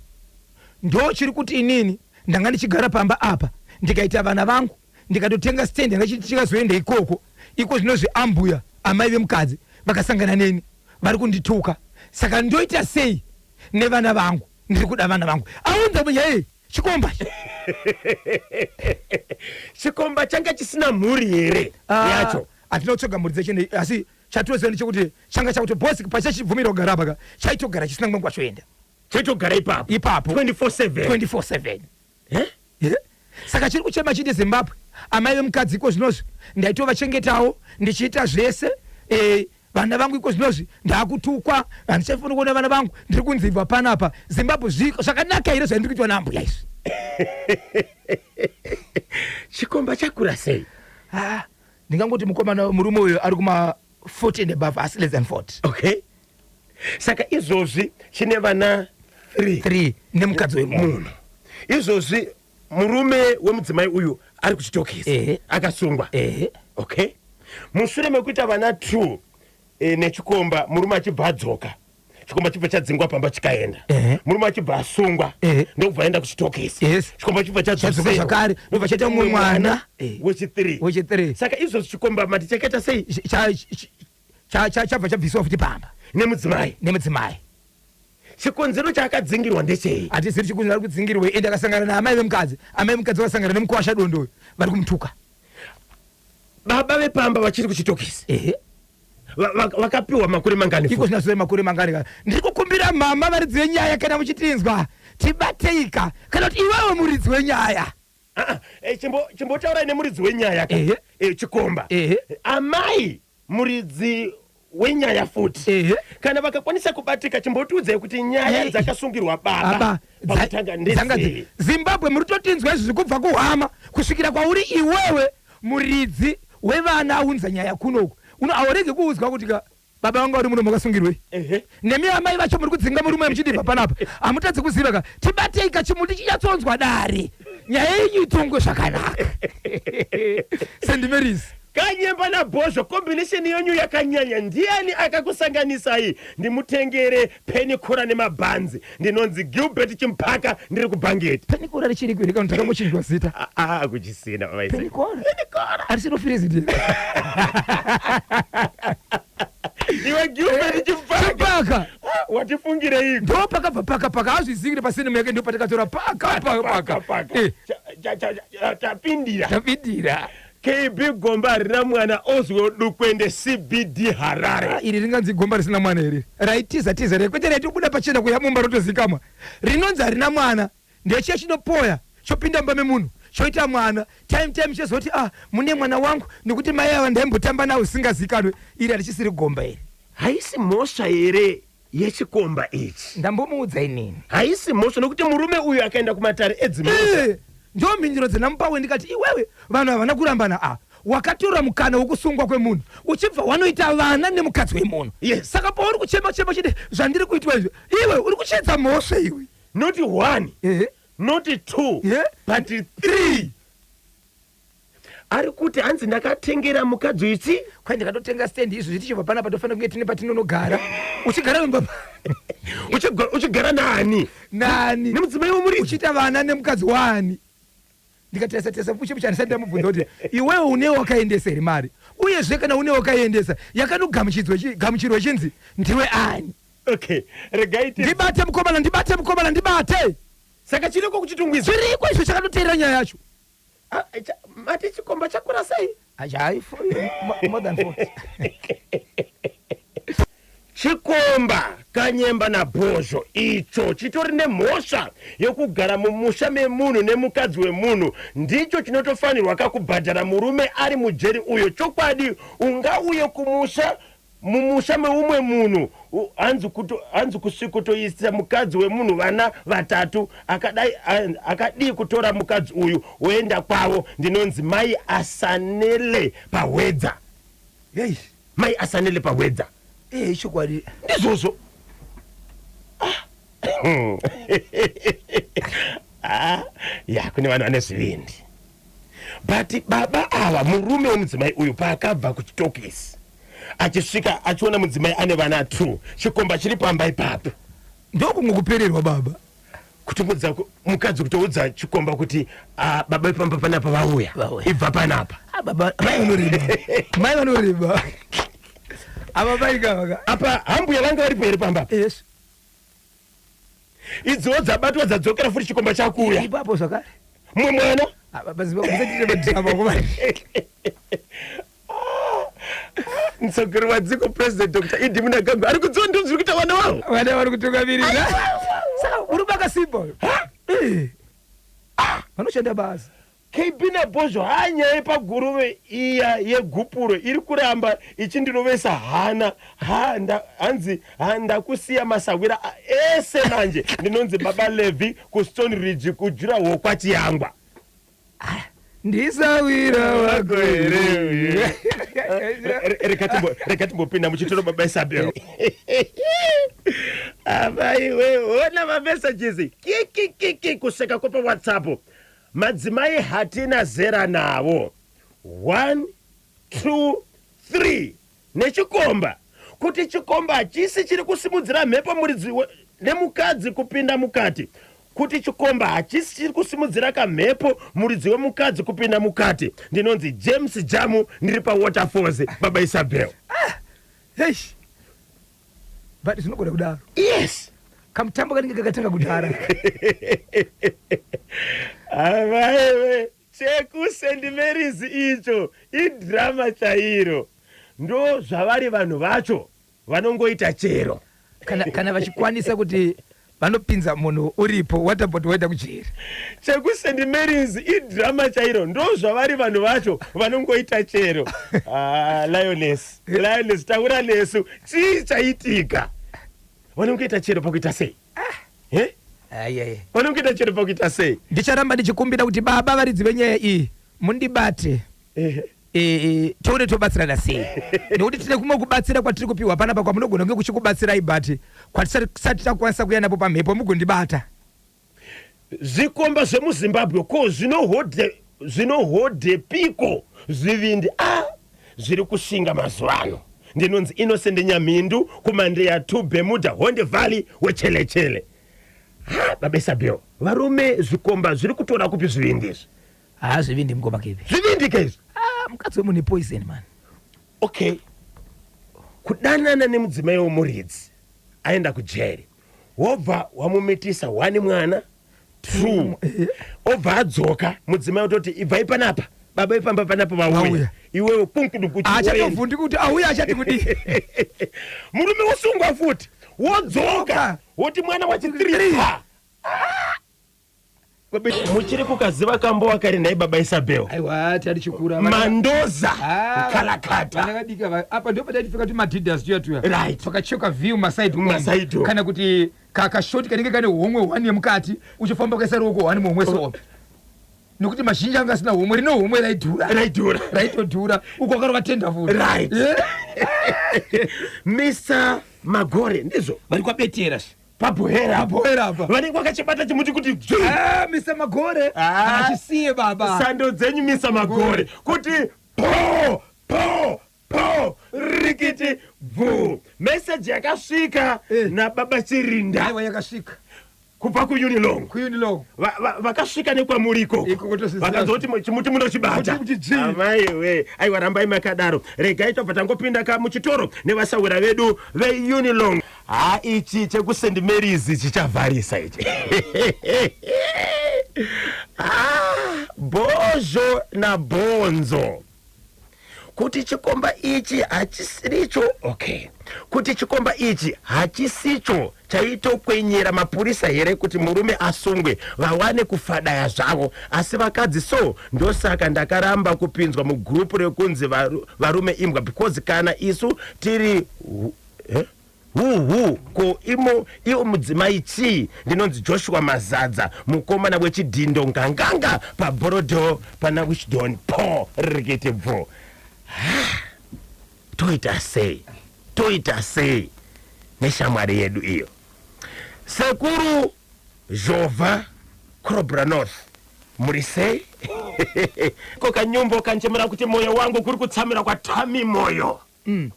ndo chiri kuti, "Inini ndanga ndichigara pamba apa, ndikaita vana vangu, ndikatotenga stand yanga chikazoenda ikoko. Iko zvinozvi ambuya, amai vemukadzi, vakasangana neni, vari kundituka. Saka ndoita sei nevana vangu? Ndiri kuda vana vangu." Aunza munyaya iyi chikomba. Chikomba changa chisina mhuri here yacho? Hatina kutsvaga mhuri dzechene, asi chatoziva ndechekuti changa chakuti bosi pachachibvumira kugara apa ka, chaitogara chisina kumwe kwachoenda. Chaitogara ipapo? Ipapo. 24/7? 24/7. Eh? Eh? Saka chiri kuchema chiti, "Zimbabwe, amai vemukadzi iko zvinozvi ndaitovachengetawo, ndichiita zvese. Vana vangu iko zvinozvi ndakutukwa, handichafuni kuona vana vangu, ndiri kunzi ibva panapa. Zimbabwe, zvakanaka here zvandiri kuitwa naambuya izvi?" Chikomba chakura sei? Ah, ndingangoti mukomana, murume uyu ari kuma 40 and above, asi less than 40. Okay, saka izvozvi chine vana 3? 3 nemukadzi wemunhu. Munhu izvozvi, murume wemudzimai uyu ari kuchitokisi. Akasungwa. Okay, mushure mekuita vana 2 nechikomba, murume achibva adzoka, chikomba chibva chadzingwa pamba chikaenda. Murume achibva asungwa, ndokubva aenda kuchitokisi. Chikomba chibva chadzoka chadzoserwa. Zvakare, ndobva chaita mumwe mwana wechi3. Wechi3. Saka izvozvi chikomba mati chakaita sei? Chabva chabviswa futi pamba. Nemudzimai? Nemudzimai. Chikonzero chaakadzingirwa ndechei? Hatiziri chikonzero ari kudzingirwe, ende akasangana naamai vemukadzi, amai vemukadzi vakasangana nemukwasha dondoyo, vari kumutuka. Baba vepamba vachiri kuchitokisi? Ehe. Vakapiwa makore mangani Iko futi? Zvinazove makore mangani ka? Ndiri kukumbira mama varidzi venyaya, kana muchitinzwa, tibateika, kana kuti iwewe muridzi wenyaya. Ah, ah, chimbotaurai nemuridzi wenyaya ka. Ehe. Chikomba. Ehe. Amai muridzi wenyaya futi, kana vakakwanisa kubatika, chimbotiudzai kuti nyaya dzakasungirwa baba Aba, pakutanga dzanga ndedzei? Zimbabwe, muri totinzwa izvi kubva kuhama kusvikira kwauri iwewe muridzi. Wevana aunza nyaya kunoku uno aurege kuudzwa kuti ka baba vanga vari muno makasungirwei? Nemi amai vacho muri kudzinga murume muchidibva panapa, hamutadzi kuziva ka. Tibatei kachimuti chinyatsonzwa dare, nyaya yenyu itongwe zvakanaka. St Mary's. Kanyemba naBhozho, combination yenyu yakanyanya. Ndiani akakusanganisai? Ndimutengere penikora nemabhanzi. Ndinonzi Gilbert Chimpaka, ndiri kuBhangeti. Penikora richiri kweri kana takangochinjwa zita? Ah, kuchisina baba. Penikora harisiro firiziti? Iwe Gilbert Chimpaka. Chimpaka. Watifungireiko? Ndo pakabva paka paka, hazvizingire pasine yake, ndo patakatora paka paka paka. Tapindira. Tapindira. KB, gomba harina mwana. Ozwe Dukwende, CBD, Harare. Ah, iri ringanzi gomba risina mwana here? Raitiza tiza re, kwete raitobuda pachena kuya mumba rotozikamwa. Rinonzi harina mwana ndechiya chinopoya chopinda mumba memunhu choita mwana, time time chezoti, "Ah, mune mwana wangu nekuti mai ava ndaimbotamba nawo." Zvisingazikanwe. Iri harichisiri gomba iri. Haisi mhosva here yechikomba ichi? Ndambomuudza inini. Haisi mhosva nokuti murume uyu akaenda kumatare edzimhosva. Ndo mhinduro dzenamupawe. Ndikati, "Iwewe, vanhu havana kurambana. A wakatora mukana wokusungwa kwemunhu uchibva wanoita vana nemukadzi wemunhu. Saka pauri kuchema chema chiti zvandiri kuitwa izvi, iwe uri kuchedza mhosva iwe." Not one, not two, but three. Ari kuti hanzi ndakatengera mukadzi uyu. Kwai ndakatotenga stand izvo tichibva panapa tofanira kunge tine patinonogara. Uchigara mumba Uchigara naani? Nani? Nemudzimai wemuridzi. Uchiita vana nemukadzi waani? Ndikatarisa tarisa puche puche, handisati ndamubvunza kuti, "Iwewe une wakaendesa here mari? Uyezve kana une wakaendesa, yakanogamuchirwa ichinzi ndiwe ani?" Okay, regai Ndibate mukomana, ndibate mukomana, ndibate. Saka chiriko kuchitungwiza? Chiriko izvo, chakatoteerera nyaya yacho. Ah, mati chikomba chakura sei? Achai more than 40. Chikomba Kanyemba naBhozho icho chitori nemhosva yekugara mumusha memunhu nemukadzi wemunhu. Ndicho chinotofanirwa kakubhadhara murume ari mujeri uyo. Chokwadi ungauye kumusha, mumusha meumwe munhu, hanzi kusvikotoisa mukadzi wemunhu vana vatatu akadai? Akadii kutora mukadzi uyu woenda kwavo? Ndinonzi Mai Asanele Pahwedza. Yei. Mai Asanele Pahwedza. Eh, chokwadi. Ndizvozvo. Ah. Ah, ya, kune vanhu vane zvivindi. But baba ava, murume wemudzimai uyu, paakabva kuchitokisi achisvika achiona mudzimai ane vana 2, chikomba chiri pamba ipapo. Ndokungokupererwa baba. Kutoudza mukadzi, kutoudza chikomba kuti, "Ah, baba vepamba panapa vauya." Vauya. "Ibva panapa." Ah, baba, mai vanoreba, mai vanoreba ava, mai kavaka. Apa hambuya vanga varipo here pamba apa? Yes. Idziwo dzabatwa, dzadzokera futi, chikomba chakuuya. Ipapo zvakare. Mumwe mwana. Ah, baba, ziva musatiite madrama kuma. Mutsogeri wadziko, President Dr ED Mnangagwa, ari kudziwa ndo zviri kuita vana vavo. Vana vari kutungamirira, saka murume akasimba uyo. Eh. Vanoshanda basa. KB naBhozho, hanyaya yepaguruve iya yegupuro iri kuramba ichindirovesa hana. Hanzi handakusiya masawira ese manje. Ndinonzi Baba Levi kuStone Ridge, kujurawo kwaChiyangwa. Ndisawira wako here? Rega timbopinda muchitoro, Baba Isabel. Amaiwe, ona mamessages, kikikiki, kuseka kwepawhatsapp. Madzimai hatina zera navo. 1 2 3 nechikomba, kuti chikomba hachisi chiri kusimudzira mhepo muridzi nemukadzi kupinda mukati, kuti chikomba hachisi chiri kusimudzira kamhepo muridzi wemukadzi kupinda mukati. Ndinonzi James Jamu, ndiri paWaterfalls, Baba Isabel. Hei, but zvinogona kudaro. Kamutambo kanenge kakatanga kudhara. Avaiwe, chekuSt Marys icho idrama chairo. Ndo zvavari vanhu vacho, vanongoita chero. Kana vachikwanisa kuti vanopinza munhu uripo, what about waenda kujeri? ChekuSt Marys idrama chairo. Ndo zvavari vanhu vacho, vanongoita chero. Ah, Lioness, Lioness, taura nesu, chii chaitika? Vanongoita chero pakuita sei? Eh? Ayaya. Vanongoita chero pakuita sei? Ndicharamba ndichikumbira kuti baba varidzi venyaya iyi mundibate. Eh, tione tobatsirana sei, nekuti tine kumwe kubatsira kwatiri kupiwa panapa kwamunogona kunge kuchikubatsirai, but kwatisati takwanisa kuya napo pamhepo mugondibata. Zvikomba zvemuZimbabwe ko zvinohodhepiko zvivindi a zviri kushinga mazuva ano? Ndinonzi Innocent Nyamhindu kuMandeya 2, Bermuda, Honde Valley, wechelechele. Ha, baba Isabel, varume, zvikomba zviri kutora kupi zvivindi izvi? Haa, zvivindi, mukoma Kevi. Zvivindi ke izvi. Ah, mukadzi wemunhu poison, man. Okay, kudanana nemudzimai wemuridzi aenda kujeri, wobva wamumitisa one mwana, two, obva adzoka mudzimai ototi, "Ibvai panapa, baba ipamba panapa vauya." Vauya. Iwewe kunkudu. Achatovhundi kuti auya achati kudii. Murume wosungwa futi, wodzoka, woti mwana wachi3. Muchiri kukaziva kambo wakari nhai, baba Isabel? Aiwa, tati chikura. Mandoza. Ah, Kalakata. vana vadiki ava, apa ndo pataitipfeka tumadhidas tuya tuya. Twakachoka view masaidi. Masaidi. Kana kuti kakashoti kanenge kane homwe hwani yemukati, uchifamba ukaisa ruoko hwani muhomwe so, nekuti mazhinji anga asina homwe. Rine homwe raidhura. Raidhura. Raitodhura uko wakarova tenda futi. Mr Magore, ndizvo? Vari kwabetera. Pabhohera. Pabhohera apa. Vanenge vakachibata chimuti kuti dzvi. Ah, Mr Magore. Ah. Achisiye baba. Sando dzenyu, Mr Magore, kuti po po po rikiti bvu. Meseji yakasvika nababa Chirinda. Aiwa, yakasvika. Kubva kuUnilong. KuUnilong. Vakasvika nekwamuri ikoko. Ikoko tosiziva. Vakanzwa kuti chimuti munochibata. Kuti dzvi. Amaiwe, aiwa, rambai makadaro. Regai tobva tangopinda ka muchitoro nevasawira vedu veUnilong. Ha, ichi chekuSt Marys chichavharisa ichi. Ah, bhozho nabhonzo, kuti chikomba ichi hachisiricho. Okay, kuti chikomba ichi hachisicho chaitokwenyera mapurisa here kuti murume asungwe vawane kufadaya zvavo? Asi vakadzi so, ndosaka ndakaramba kupinzwa mugurupu rekunzi varume imbwa, because kana isu tiri eh? Huhu ko imo iwo mudzimai chii? Ndinonzi Joshua Mazadza, mukomana wechidhindo nganganga pabhorodo pana Wishdon po rikiti bvo. Toita sei, toita sei neshamwari yedu iyo? Sekuru Zhovha, Crobra North, muri sei? Ko kanyumbo kanchemera kuti moyo wangu kuri kutsamira kwaTami Moyo,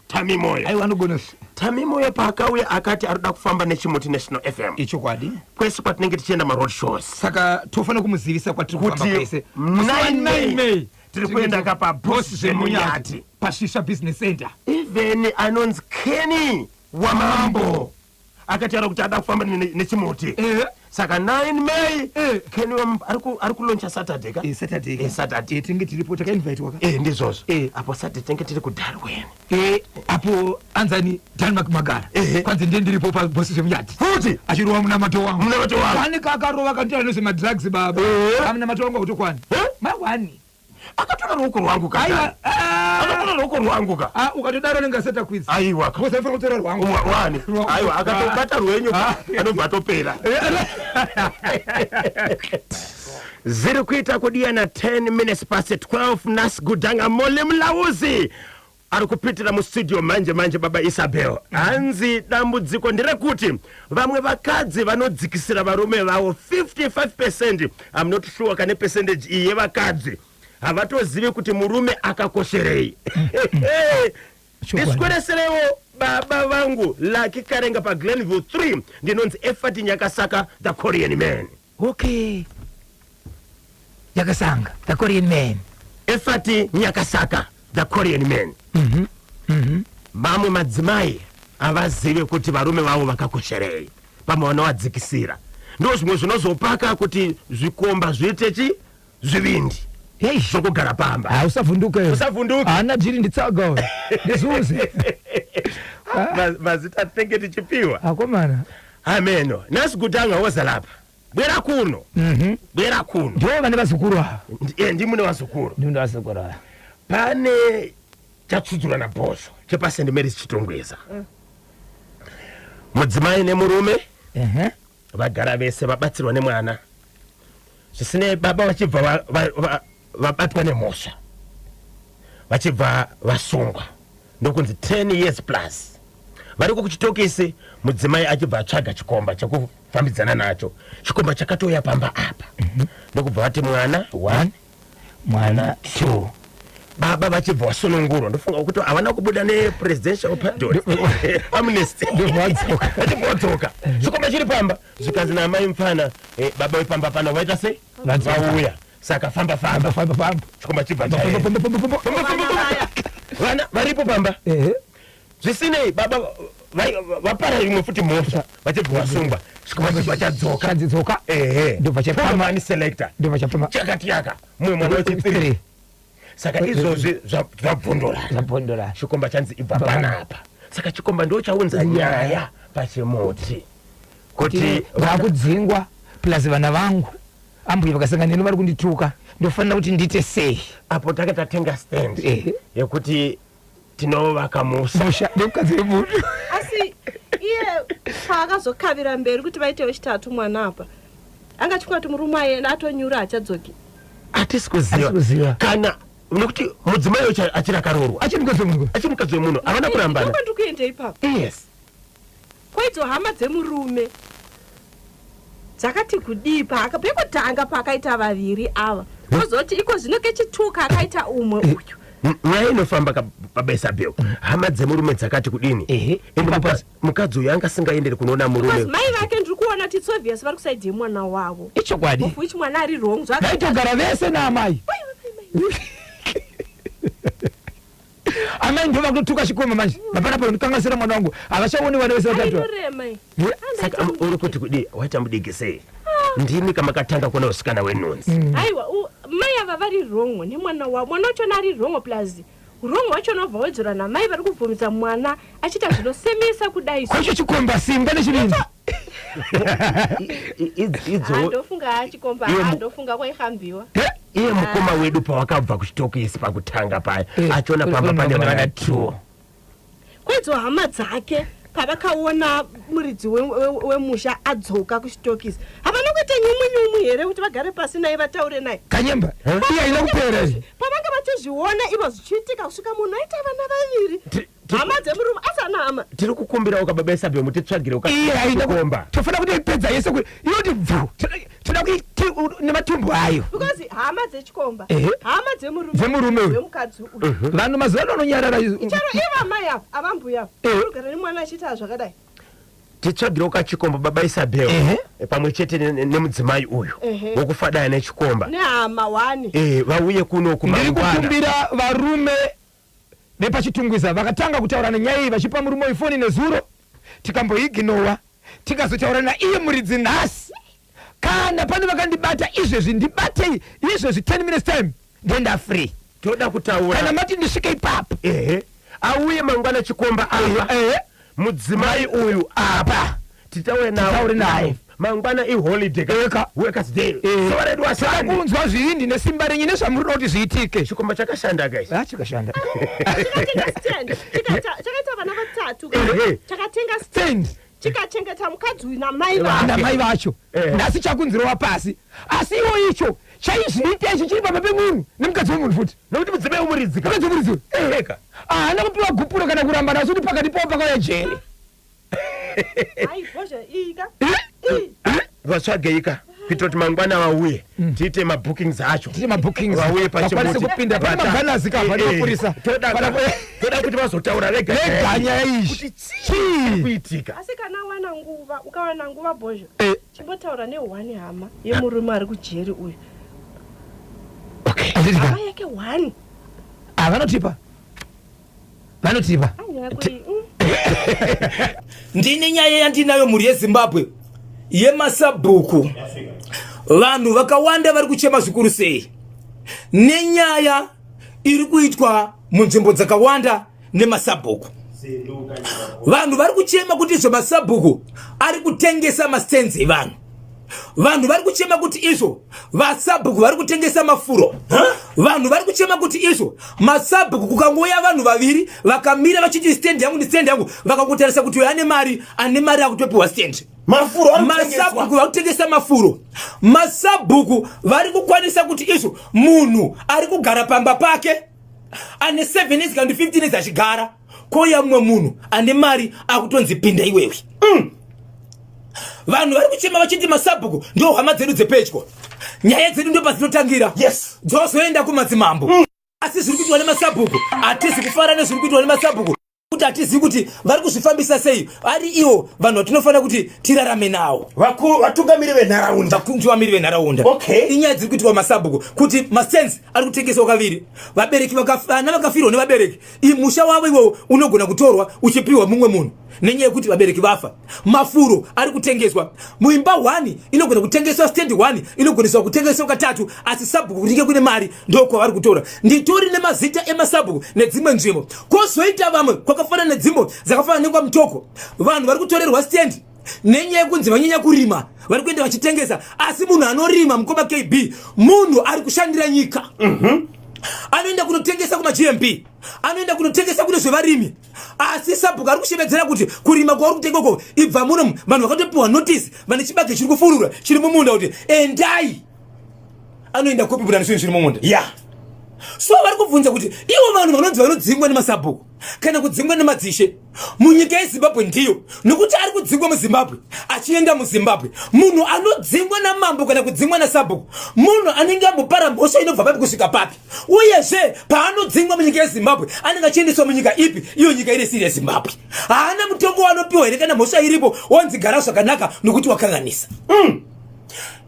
Tami Moyo. Aiwa, anogona. Tami Moyo paakauya akati arikuda kufamba nechimuti National FM. Ichokwadi. Kwese kwatinenge tichienda, maroad shows. Saka tofanira kumuzivisa kwatiri kufamba kuti kwese. 9 May tiri kuenda kapa Boss Zvemunyati. PaShisha Business Center. Even anonzi Kenny Wamambo akataura kuti ada kufamba nechimuti. Saka 9 May. Kenny Wamambo ari kulauncha Saturday ka? Saturday. Saturday. Tinge tiripo, takainvitwa ka. Ndizvozvo. Apo Saturday tinge tiri kuDarwin. Apo anzani Denmark Magara. Kwanzi ndiye ndiripo paBosi Zvemunyati. Futi. Achirova munamato wangu. Munamato wangu. Kani kakarova kandiita nezvemadrugs, baba. Amunamato wangu autokwani. Mawani. Akatora ruoko rwangu ka. Aiwa. Akatora ruoko rwangu ka. Ah, ukatodaro anenge asati akwidza. Aiwa. Because aifanira kutora rwangu. Wani. Rwangu. Aiwa, akatobata rwenyu Ah. anobva atopera. Ziri kuita kudiyana 10 minutes past 12. Nas Gudanga Mole Mulauzi ari kupitira mustudio manje manje. Baba Isabel, hanzi dambudziko nderekuti vamwe vakadzi vanodzikisira varume vavo 55. I'm not sure kane percentage iyi yevakadzi havatozivi kuti murume akakosherei. Ndiswereserewo baba vangu Laki Karenga paGlenville 3. Ndinonzi Efati Nyakasaka, the Korean man. Okay, Yakasanga, the Korean man. Efati Nyakasaka, the Korean man. Mamwe madzimai havazivi kuti varume vavo vakakosherei, pamwe vanovadzikisira. Ndo zvimwe zvinozopaka kuti zvikomba zviite chi zvivindi Hey. zvokugara pamba. Usavhunduka. Usavhunduke. Haana jiri, nditsaga uyo, ndizuze. Mazita atinenge tichipiwa. Akomana. Ameno nasi kutanga woza lapa, bwera kuno, bwera kuno. Ndo vane vazukuru ava. Ndimune vazukuru. Ndimune vazukuru ava. Pane chatsudzura nabhozho chepaSt Marys Chitungwiza. Mudzimai nemurume vagara vese, vabatsirwa nemwana. Zvisinei, baba vachibva vabatwa nemhosva. Vachibva vasungwa ndokunzi 10 years plus variko kuchitokisi. Mudzimai achibva atsvaga chikomba chekufambidzana nacho. Chikomba chakatouya pamba apa, ndokubva vati mwana 1, mwana 2. Baba vachibva vasunungurwa. Ndofunga kuti havana kubuda nepresidential pardon, amnesty. Ndobva vadzoka. Vachibva vadzoka, chikomba chiri pamba. Zvikanzi naamai mufana, baba vepamba pano vaita sei? Vadzoka. Vauya, saka famba famba. Famba famba. Chikomba chibva famba chaenda. famba famba famba. Famba, famba, famba. Vana varipo pamba. Zvisinei, baba vapara imwe futi mhosva, vachibva vasungwa. Chikomba chibva chadzoka. Chadzidzoka. Ehe. Ndobva chapama. Mani selector. Ndobva chapama. Chakati yaka mumwe mwana wechipiri. Saka izvozvi zvabvondorana. Zvabvondorana. Chikomba chanzi ibva panapa. Saka chikomba ndo chaunza nyaya pachimuti kuti Vakudzingwa plus vana vangu, ambuya vakasangana neni vari kundituka, ndofanira kuti ndiite sei? Apo take tatenga stand yekuti tinovaka musa. Musha nemukadzi wemunhu. Asi iye paakazokavira mberi kuti vaite wechitatu mwana apa, angatywa kuti murume aenda atonyura, hachadzoki? Hatisi Hatisi kuziva. Kuziva. Kana nekuti mudzimai wacho achiri akaroorwa. Achiri mukadzi wemunhu. Achiri mukadzi wemunhu, havana kurambana. Ndiko ndikuenda ipapo. Kwaidzo hama dzemurume dzakati kudii pekutanga paakaita vaviri ava, kozoti iko zvino kechituka akaita umwe uyu? Nyaya inofamba baba Isabel, hama dzemurume dzakati kudini? Ende mukadzi uyu anga asingaenderi kunoona murume. Because mai vake ndiri kuona kuti it's obvious vari kuside yemwana wavo. Ichokwadi. Of which mwana ari wrong. Vaitogara vese naamai. Amai ndo vakutotuka chikomba manje, hapana panondikanganisira mwana wangu, havachaoni vana vese vatatu. Ainorema. Saka uri kuti kudii? Waita mudiki sei? Ndimi kamakatanga kuona usikana wenhunzi. Aiwa, mai ava vari wrong nemwana wavo. Mwana wachona ari wrong, plus wrong wachona ubva wedzerwa namai vari kubvumidza mwana achiita zvinosemesa kudai so. Kwacho chikomba simba nechivindi. Idzo Ndofunga chikomba. Ndofunga kwaihambiwa. Iye mukoma wedu pawakabva kuchitokisi pakutanga paya, achiona pamba pane vana vana two. Kwaidzo hama dzake pavakaona muridzi wemusha adzoka kuchitokisi, havana kuita nyumwi nyumwi here kuti vagare pasi naye vataure naye? Kanyemba iye haina kupera izvi. Pavanga vachizviona ivo zvichiitika kusvika munhu aita vana vaviri, hama dzemurume asi ana hama. Tiri kukumbirawo kababa Isabel mutitsvagire Iye haina ukakomba. Tofanira kutoipedza yese kuti inoti bvu. Toda kuiti nematumbu ayo. Because hama dzechikomba, hama dzemurume, Dzemurume uyu. wemukadzi uyu. Vanhu mazuva ano anonyarara. Chero ivo amai ava, avambuya ava, vanogara nemwana achiita zvakadai. Titsvagirewo kachikomba, baba Isabel, pamwe chete nemudzimai uyu wokufadaya nechikomba. Nehama one. Vauye kuno Ndiri kumangwana. kukumbira varume vepaChitungwiza vakatanga kutaura nenyaya iyi vachipa murume uyu foni nezuro, tikamboiginowa, tikazotaura naiye muridzi nhasi. Kana pane vakandibata izvezvi, ndibatei izvezvi, 10 minutes time ndenda free. Toda kutaura. Kana mati ndisvike ipapo. Ehe, auye mangwana chikomba apa, mudzimai uyu apa, titaure nawo. Titaure naye. Mangwana iholiday. Eka. Workers Day. Zuva redu wasani. Kunzwa zvivindi nesimba renyu nezvamuri kuti zviitike. Chikomba chakashanda, guys. Ah, chikashanda. Chakatenga stand, chakaita vana vatatu. Chakatenga stand. Stand, chikachengeta mukadzi uyu namai vake. Namai vacho. Nhasi chakunzirowa pasi, asi iwo icho chaizviita ichi chiri pamba pemunhu nemukadzi wemunhu futi. Nokuti mudzimai womuridzika. Mukadzi wemuridzi. Eheka. Haana kupiwa gupuro kana kuramba naso kuti pakati pavo pakauya jeri. Ai, bhozha ika. Vatsvageika kuitira kuti mangwana vauye, tiite mabookings acho. Tiite mabookings. Vauye. Vakwanise kupinda. Pane magunners ka, pane mapurisa. Toda kuti vazotaura vega. Vega nyaya iyi. Kuti Chii? kuitika. Asi kana wana nguva, ukawana nguva, bhozha, chimbotaura nehwani hama yemurume ari kujeri uyu. Okay. Handiti ka? Hama yake one. Ah, vanotipa, vanotipa. Anyaya kui Ndine nyaya yandinayo, mhuri yeZimbabwe, yemasabhuku. Vanhu vakawanda vari kuchema zvikuru sei nenyaya iri kuitwa munzvimbo dzakawanda nemasabhuku. Vanhu vari kuchema kuti izvo masabhuku ari kutengesa mastands evanhu. Vanhu vari kuchema kuti izvo vasabhuku vari kutengesa mafuro. Vanhu vari kuchema kuti izvo masabhuku, kukangouya vanhu vaviri vakamira vachiti stand yangu ndi stand yangu, vakangotarisa kuti uyo ane mari, ane mari akutopiwa stand. Mafuro ari kutengeswa. Masabhuku vari kutengesa mafuro. Masabhuku vari kukwanisa kuti izvo munhu ari kugara pamba pake. Ane 7 years kana 15 years achigara, kouya mumwe munhu ane mari akutonzi pinda iwewe. Vanhu vari kuchema vachiti masabhuku ndo hama dzedu dzepedyo, nyaya dzedu ndo padzinotangira. Dzozoenda kumadzimambo. Asi zviri kuitwa nemasabhuku, hatisi kufara nezviri kuitwa nemasabhuku, kuti hatizivi kuti vari kuzvifambisa sei, vari ivo vanhu vatinofanira kuti tirarame navo. Vatungamiri venharaunda. Vatungamiri venharaunda. Inyaya dziri kuitwa masabhuku kuti mastands ari kutengeswa kaviri. Vabereki, vana vakafirwa nevabereki, musha wavo iwowo unogona kutorwa uchipiwa mumwe munhu nenyaya yekuti vabereki vafa. Mafuro ari kutengeswa muimba 1 inogona kutengeswa, stand 1 inogoneswa kutengeswa katatu, asi sabhuku kunenge kune mari ndokwavari kutora. Nditori nemazita emasabhuku nedzimwe nzvimbo. Kwozoita vamwe kwakafanana nedzimbo dzakafanana nekwaMutoko, vanhu vari kutorerwa stand nenyaya yekunzi vanyanya kurima, vari kuenda vachitengesa. Asi munhu anorima, mukoma KB, munhu ari kushandira nyika. Anoenda kunotengesa kumaGMB, anoenda kunotengesa kune zvevarimi, asi sabhuku ari kushevedzera kuti kurima kwauri kutenga uko, ibva muno. Vanhu vakatopiwa notice, vane chibage chiri kufurura chiri mumunda, kuti endai. Anoenda kupi nezvinhu zviri mumunda? So vari kubvunza kuti ivo vanhu vanonzi vanodzingwa nemasabhuku kana kudzingwa nemadzishe munyika yeZimbabwe ndiyo, nokuti ari kudzingwa muZimbabwe achienda muZimbabwe. Munhu anodzingwa namambo kana kudzingwa nasabhuku munhu anenge ambopara mhosva inobva papi kusvika papi? Uyezve paanodzingwa munyika yeZimbabwe anenge achiendeswa munyika ipi, iyo nyika iri isiri yeZimbabwe? Haana mutongo waanopiwa here kana mhosva iripo, wanzi gara zvakanaka nokuti wakanganisa?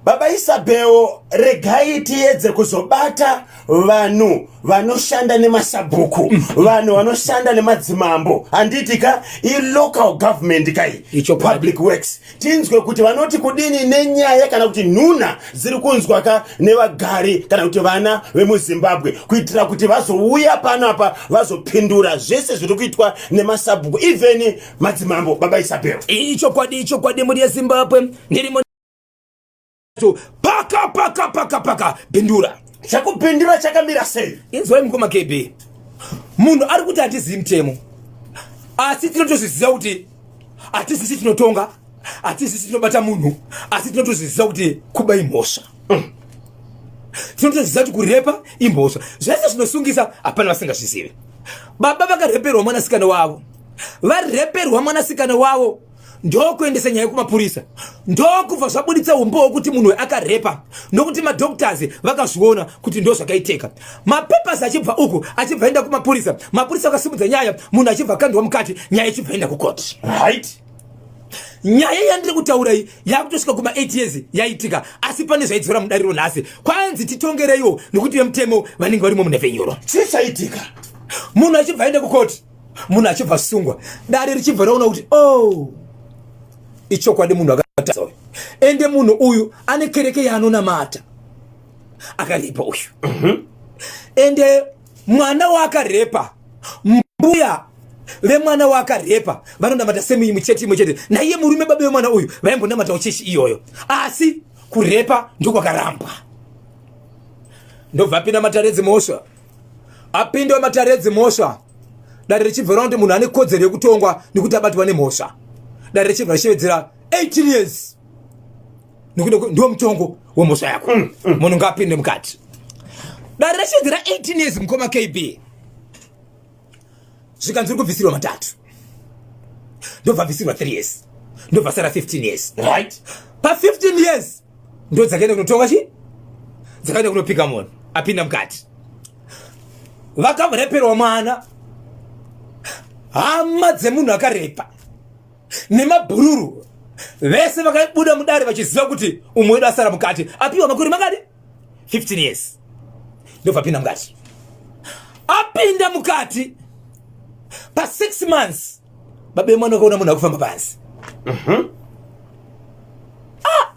Baba Isabel, regai tiedze kuzobata vanhu vanoshanda nemasabhuku, vanhu vanoshanda nemadzimambo, handiti ka? Ilocal government kai? Ichokwadi. Public works, tinzwe kuti vanoti kudini nenyaya kana kuti nhuna dziri kunzwa ka nevagari kana kuti vana vemuZimbabwe, kuitira kuti vazouya panapa vazopindura zvese zviri kuitwa nemasabhuku, even madzimambo. Baba Isabel. Ichokwadi, ichokwadi. Mhuri yeZimbabwe, ndirimo paka paka paka paka bhindura. Chakupindura chakamira sei? Inzwai, mukoma KB, munhu ari kuti hatizivi mutemo, asi tinotozviziva kuti hatizisi tinotonga, hatizisi tinobata munhu, asi tinotozviziva kuti kuba imhosva. Tinotozviziva kuti kurepa imhosva. Zvese zvinosungisa, hapana vasingazvizivi. Baba vakareperwa mwanasikana wavo, vareperwa mwanasikana wavo, ndokuendesa nyaya kumapurisa, ndokubva zvabuditsa umbowo kuti munhu akarepa, nokuti madoctors vakazviona kuti ndo zvakaitika. Mapapers achibva uku achibva enda kumapurisa, mapurisa akasimudza nyaya, munhu achibva akandwa mukati, nyaya ichibva enda kukoti. Nyaya yandiri kutaura iyi yakutosvika kuma 8 years yaitika, asi pane zvaidzora mudariro nhasi, kwanzi titongereiwo nekuti vemutemo vanenge varimo munhepfenyuro. Chii chaitika? Munhu achibva aenda kukoti, munhu achibva sungwa, dare richibva raona kuti, oh, ichokwadi, munhu akatadza uyu, ende munhu uyu ane kereke yaanonamata, akarepa uyu. Ende mwana waakarepa, mbuya vemwana waakarepa vanonamata same muchechi imwe chete naiye murume baba vemwana uyu, vaimbonamatawo chechi iyoyo, asi kurepa ndokwakarambwa. Ndobva apinda matare edzimhosva. Apinda matare edzimhosva, dare richibva raona kuti munhu ane kodzero yekutongwa nekuti abatwa nemhosva. Dare richibva richivedzera 18 years nekuti ndiwo mutongo wemhosva yako. Munhu ngaapinde mukati. Dare rachivedzera 18 years, mukoma KB, zvikanzi uri kubvisirwa matatu, ndobva bvisirwa 3 years, ndobva sara 15 years. Pa15 years ndo dzakaenda kunotonga chi, dzakaenda kunopika munhu apinda mukati, vakareperwa mwana. Hama dzemunhu akarepa nemabhururu vese vakabuda mudare vachiziva kuti umwe wedu asara mukati, apiwa makore makadi? 15 years. Ndobva apinda mukati. Apinda mukati pa6 months, baba vemwana vakaona munhu akufamba pansi. Ah!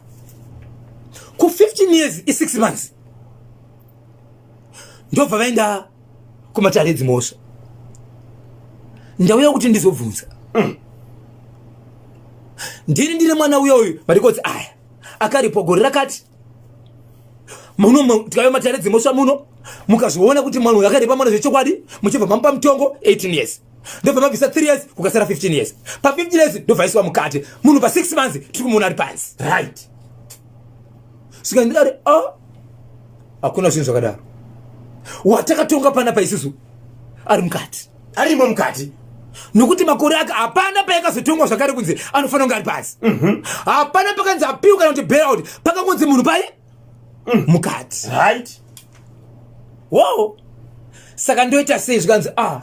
Ku15 years i6 months, ndobva vaenda kumatare edzimhosva. Ndauya kuti ndizobvunza. Ndini ndine mwana uya uyu, varikotsi aya akaripo gore rakati muno. Tikauya matare edzimhosva muno, mukazviona kuti mwana uyu akarepa mwana zvechokwadi, muchibva mamupa mutongo 18 years, ndobva mabvisa 3 years, kukasara 15 years. Pa15 years ndobva aiswa mukati munhu. Pa6 months tiri kumuona ari pansi. Saka ndikati, oh, hakuna zvinhu zvakadaro. Watakatonga panapa isusu. Ari mukati. Arimo mukati. Nokuti makore ake hapana payakazotongwa zvakare kunzi anofanira kunge ari pasi. Hapana pakanzi apiwa kana kuti bailout, pakangonzi munhu pai mukati. Right. Wo saka ndoita sei? Zvikanzi, ah,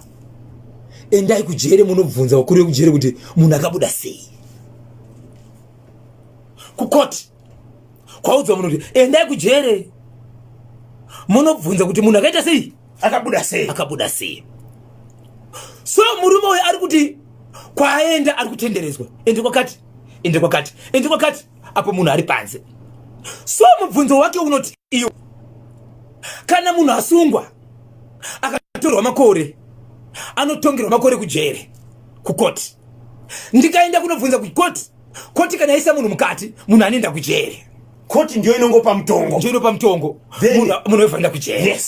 endai kujere munobvunza vakuru vekujere kuti munhu akabuda sei. Kukoti kwaudzwa munhu kuti endai kujere munobvunza kuti munhu akaita sei, Akabuda sei? Akabuda sei. So murume uyu ari kuti kwaaenda ari kutenderedzwa, ende kwakati, ende kwakati, ende kwakati, apo munhu ari panze. So mubvunzo wake unoti iyo, kana munhu asungwa akatorwa makore, anotongerwa makore kujere, kukoti, ndikaenda kunobvunza kukoti, koti kana yaisa munhu mukati, munhu anoenda kujere. Koti ndiyo inongopa mutongo. Ndiyo inopa mutongo. Munhu ofanira kujere.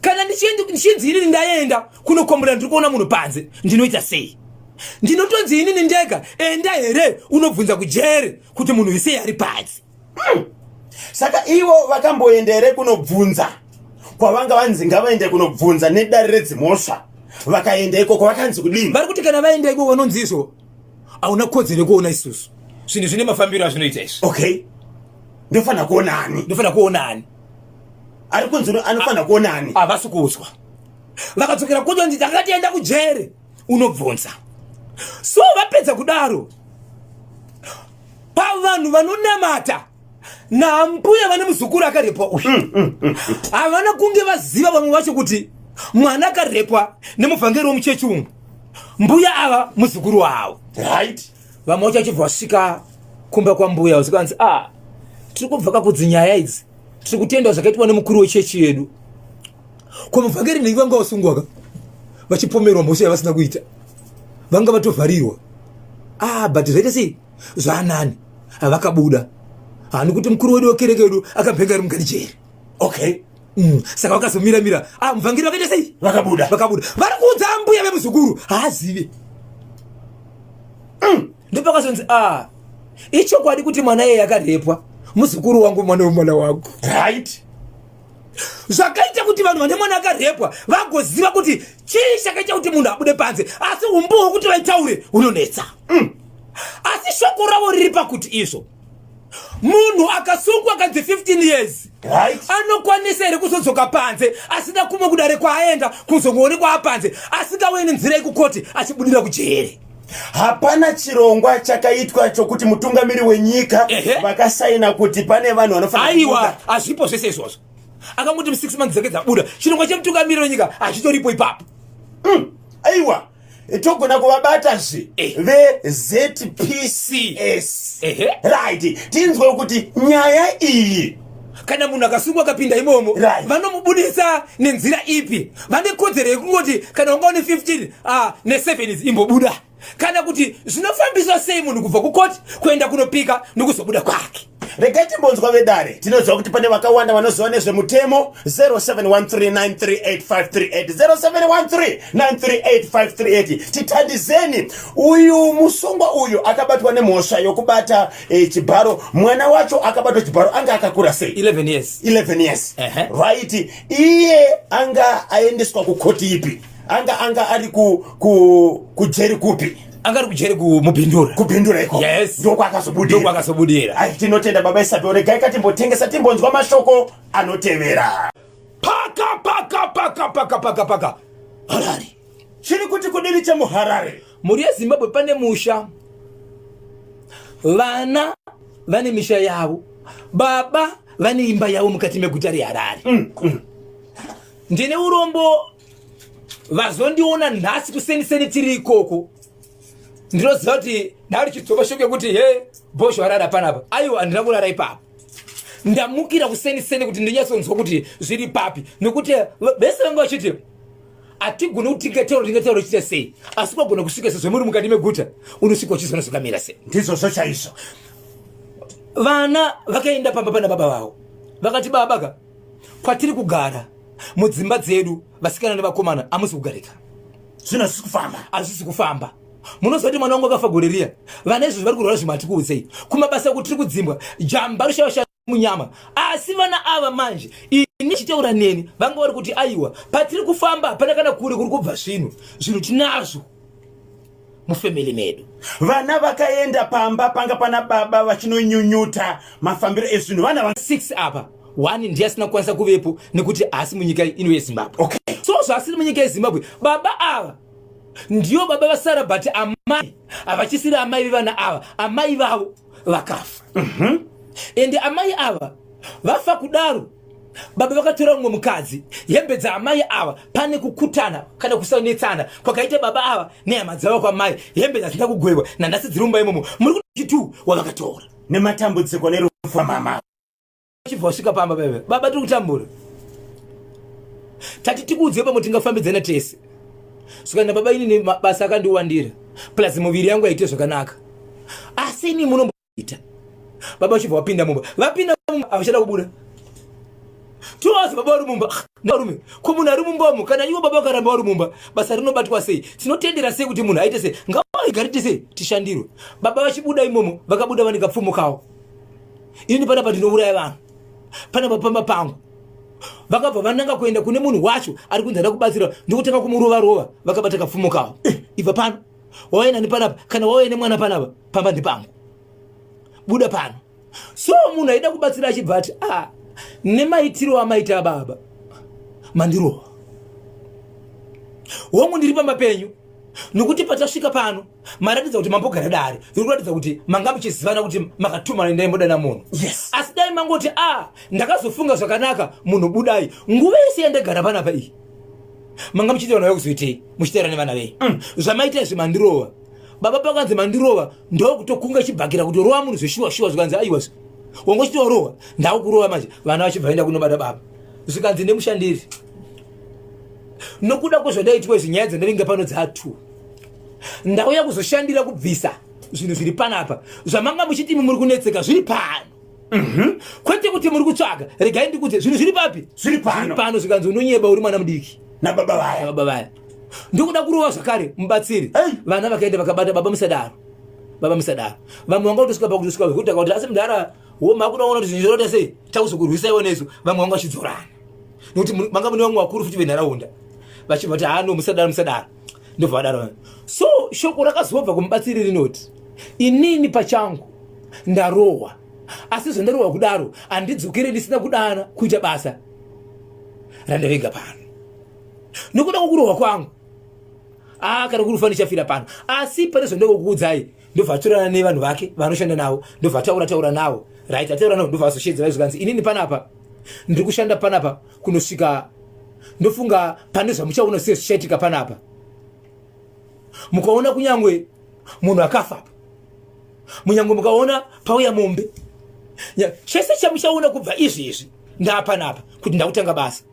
Kana ndichinzi inini ndaenda kunokombora, ndiri kuona munhu panze, ndinoita sei? Ndinotonzi inini ndega, enda here unobvunza kujere kuti munhu isei ari panze. Saka ivo vakamboenda here kunobvunza kwavanga vanzi ngavaende kunobvunza nedare redzimhosva? Vakaenda ikoko, vakanzi kudini? Vari kuti kana vaenda ikoko vanonzi izvo hauna kodzero yekuona isusu. Zvinhu zvine mafambiro azvinoita izvi. Okay, ndofanira kuona ani? Ndofanira kuona ani? Ari kunzi anofanira kuona ani? Havasi kuudzwa. Vakadzokera kutonzi takatienda kujere unobvunza. So vapedza kudaro, pavanhu vanonamata nambuya vane muzukuru akarepwa uyu, havana kunge vaziva vamwe vacho kuti mwana akarepwa nemuvhangeri wemuchechi umu, mbuya ava muzukuru wavo. Vamwe vacho vachibva vasvika kumba kwambuya, vasikanzi, ah, tiri kubva kakudzi nyaya idzi, tiri kutenda zvakaitwa nemukuru wechechi yedu. Ko muvhangeri nhingi vanga vasungwa ka, vachipomerwa mhosva yavasina kuita, vanga vatovharirwa. Ah, but zvaita sei, zvaanani havakabuda hani kuti mukuru wedu wekereke yedu akabhenga ari mukati jeri. Saka vakazomira mira, ah, muvhangeri vakaita sei? Vakabuda. Vakabuda. Vari kuudza mbuya vemuzukuru haazive. Ndopakazonzi, ah, ichokwadi kuti mwana iyeye akarepwa muzukuru wangu, mwana wemwana wangu. Zvakaita kuti vanhu vane mwana akarepwa vagoziva kuti chii chakaita kuti munhu abude panze, asi umbo hwekuti vaitaure hunonetsa. Asi shoko ravo riri pakuti izvo munhu akasungwa akanzi 15 years, anokwanisa here kuzodzoka panze asina kumwe kudare kwaaenda kuzongoonekwa apanze, asingauye nenzira yekukoti achibudira kujere? Hapana chirongwa chakaitwa chokuti mutungamiri wenyika vakasaina kuti pane vanhu vanofanira Aiwa, kubuda? hazvipo zvese izvozvo. Akangoti mu6 months dzake dzabuda, chirongwa chemutungamiri wenyika hachitoripo ipapo. Aiwa, togona kuvabatazve veZPCS. Right, tinzwe kuti nyaya iyi, Kana munhu akasungwa akapinda imomo, vanomubudisa nenzira ipi? Vane kodzero yekungoti kana wanga une 15, ah, ne7 idzi imbobuda, kana kuti zvinofambiswa sei munhu kubva kukoti kuenda kunopika nokuzobuda kwake? Regai timbonzwa vedare. Tinoziva kuti pane vakawanda vanoziva nezvemutemo. 0713938538, 0713938538. Tithandizeni, uyu musungwa uyu akabatwa nemhosva yokubata chibharo. Mwana wacho akabatwa chibharo anga akakura sei? 11 years. 11 years. Right, iye anga aendeswa kukoti ipi? Anga ari kujeri kupi? Anga ari kujeri kuMubhindura. KuBhindura iko? Yes. Ndokwakazobudira. Ndokwakazobudira. Ai, tinotenda baba Isabel. Regai katimbotengesa, timbonzwa mashoko anotevera. Paka paka paka paka paka paka Harare. Chiri kuti kudini chemuHarare? Mhuri yeZimbabwe, pane musha, vana vane misha yavo, baba vane imba yavo mukati meguta reHarare. Ndine urombo, vazondiona nhasi kuseniseni tiri ikoko. Ndinoziva kuti ndari chidzoka shoko yekuti he bhosho harara panapa. Aiwa, handina kurara ipapo. Ndamukira kuseniseni kuti ndinyatsonzwa kuti zviri papi, nekuti vese vanga vachiti hatigoni kuti tingataura, tingataura chiita sei, asi kwagona kusvika sezvo muri mukati meguta, unosvika uchizoona zvakamira sei. Ndizvozvo chaizvo. Vana vakaenda pamba pana baba vavo, vakati, baba ka, kwatiri kugara mudzimba dzedu, vasikana nevakomana, hamusi kugarika. Zvinhu hazvisi kufamba. Hazvisi kufamba. Munoziva kuti mwana wangu akafa gore riya, vana izvozvi vari kurwara, zvimwe hatikuudzei. Kumabasa kuti tiri kudzimbwa jamba rushavasha. Munyama. Asi vana ava manje ini chitaura neni vanga vari kuti aiwa, patiri kufamba hapana kana kure kuri kubva zvinhu, zvinhu tinazvo mufamily medu. Vana vakaenda pamba panga pana baba vachinonyunyuta mafambiro ezvinhu. Vana va 6 apa one ndiye asina kukwanisa kuvepo nekuti haasi munyika ino yeZimbabwe. Okay. So zvaasiri munyika yeZimbabwe, baba ava ndiyo baba vasara, but amai havachisiri amai vevana ava, amai vavo vakafa. Ende amai ava vafa kudaro, baba vakatora mumwe mukadzi. Hembe dzaamai ava, pane kukutana kana kusanetsana kwakaita baba ava nehama dzavo kwamai, hembe dzasina kugwewa nandasi dziri mumba imomo muri kuti tu wavakatora. Nematambudziko nerufu mama. Chibva wasvika pamba bebe, baba tiri kutambura, tati tikuudze pamwe tingafambidzana tese. Svikana baba, inini mabasa akandiwandira, plus muviri yangu yaite zvakanaka, asi ini munomboita. Baba vachibva vapinda mumba, vapinda mumba havachada kubuda. 2 hours baba vari mumba. Ah, varume, ko munhu ari mumba umu, kana ivo baba vakaramba vari mumba, basa rinobatwa sei? Tinotendera sei kuti munhu aite sei? Ngavaigare tese tishandirwe. Baba vachibuda imomo, vakabuda vane kapfumo kavo. Ini panapa ndinouraya vanhu panapa pamba pangu. Vakabva vananga kuenda kune munhu wacho ari kunzi ada kubatsira, ndokutanga kumurova rova vakabata kapfumo kavo. Eh, ibva pano, wauya nani panapa? Kana wauya nemwana panapa, pamba ndepangu, buda pano. So munhu aida kubatsira achibva ati, a nemaitiro amaita baba, mandirova. Hongu, ndiri pamba penyu, nokuti patasvika pano maratidza kuti mambogara dare riri kuratidza kuti manga muchizivana kuti makatuma ndaimbodana munhu. Asi dai mangoti, a ndakazofunga zvakanaka, munhu budai. Nguva yese yandagara panapa iyi manga muchiita vana vekuzoitei, muchitaura nevana venyu. Zvamaita izvi, mandirova baba. Pakanzi mandirova, ndokutokunga chibhakira kutorova munhu zveshuwa shuwa. Zvikanzi aiwa, wangochitorohwa, ndakukurova manje. Vana vachibva vaenda kunobata baba, zvikanzi nemushandiri, nokuda kwezvandaitwa izvi, nyaya dzandavinga pano dzatu, ndauya kuzoshandira kubvisa zvinhu zviri panapa zvamanga muchiti imi muri kunetseka zviri pano. Kwete kuti muri kutsvaga, regai ndikudze zvinhu zviri papi. Zviri pano. Pano. Zvikanzi unonyeba, uri mwana mudiki. Nababa vaya. Baba vaya ndokuda kurova zvakare mubatsiri. Hey. Vana vakaenda vakabata baba, musadaro baba, musadaro. Vamwe vanga kutosvika pakutosvika kuti akati, asi mudhara wo makuda kuona kuti zvinhu zvorota sei, takuzokurwisaiwo nesu. Vamwe vanga vachidzorana nokuti manga mune vamwe vakuru futi venharaunda vachibva kuti, hano, musadaro, musadaro. Ndobva vadaro. So shoko rakazobva kumubatsiri rinoti, inini pachangu ndarohwa, asi zvandarohwa kudaro handidzokere ndisina kudana kuita basa randavenga pano. Nokuda kwokurohwa kwangu, ah, kana kurufa ndichafira pano, asi pane zvandokukuudzai. Ndobva atorana nevanhu vake vanoshanda navo, ndobva ataura taura navo, right, ataura navo, ndobva azoshedzera, zvikanzi, inini panapa ndiri kushanda panapa kunosvika, ndofunga pane zvamuchaona sei zvichaitika panapa. Mukaona kunyangwe munhu akafa apa, munyangwe mukaona pauya mombe, chese chamuchaona kubva izvi izvi ndapanapa kuti ndakutanga basa,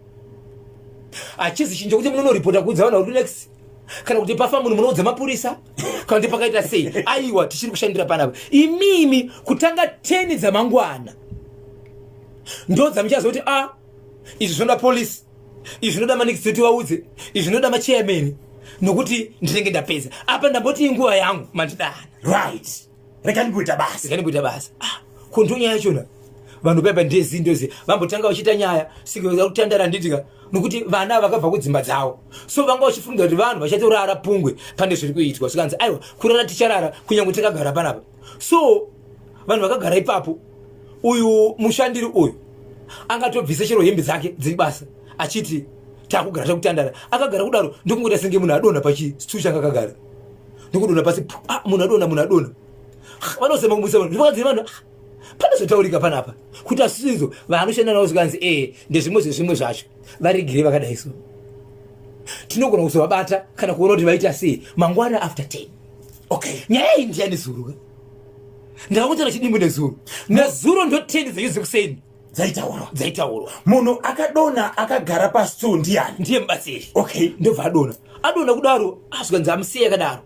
hachizi chinhu chokuti munonoripota kuudza vanhu vari next, kana kuti pafa munhu munoudza mapurisa, kana kuti pakaita sei. Aiwa, tichiri kushandira panapa. Imimi kutanga 10 dzamangwana ndo dzamuchazoti, a izvi zvinoda polisi, izvi zvinoda manikisi tivaudze, izvi zvinoda machairman, nokuti ndinenge ndapedza apa. Ndamboti inguva yangu mandidana. Right, rega ndimboita basa. Rega ndimboita basa. Ah, ko ndo nyaya yachona. Vanhu paipa ndezi ndozi vambotanga vachiita nyaya sika kutandara, handitika? Nokuti vana vakabva kudzimba dzavo, so vanga vachifunga kuti vanhu vachatorara pungwe pane zviri kuitwa. Zvikanzi aiwa, kurara ticharara kunyange takagara panapa. So vanhu vakagara ipapo. Uyu mushandiri uyu angatobvise chero hembe dzake dziri basa achiti takugara takutandara. Akagara kudaro, ndokungoita senge munhu adonha pachitsu changa akagara, ndokudonha pasi. Ah, munhu adonha, munhu adonha. Vanozama kumutsa vanhu, ndovakadzi vanhu. Ah, pane zvotaurika panapa kuti asisizo vanoshanda navo. Zvikanzi ee, ndezvimwe zvezvimwe zvacho, varigire vakadai, so tinogona kuzovabata kana kuona kuti vaita sei mangwana after 10. Nyaya iyi ndiyani zuru ka ndakakutaura chidimbu nezuro, nezuro ndo 10 dzechizikuseni. Dzaitaurwa. Dzaitaurwa. Munhu akadonha akagara pastool ndiani? Ndiye mubatsiri. Ndobva adonha, adonha kudaro, azvikanzi amusiye akadaro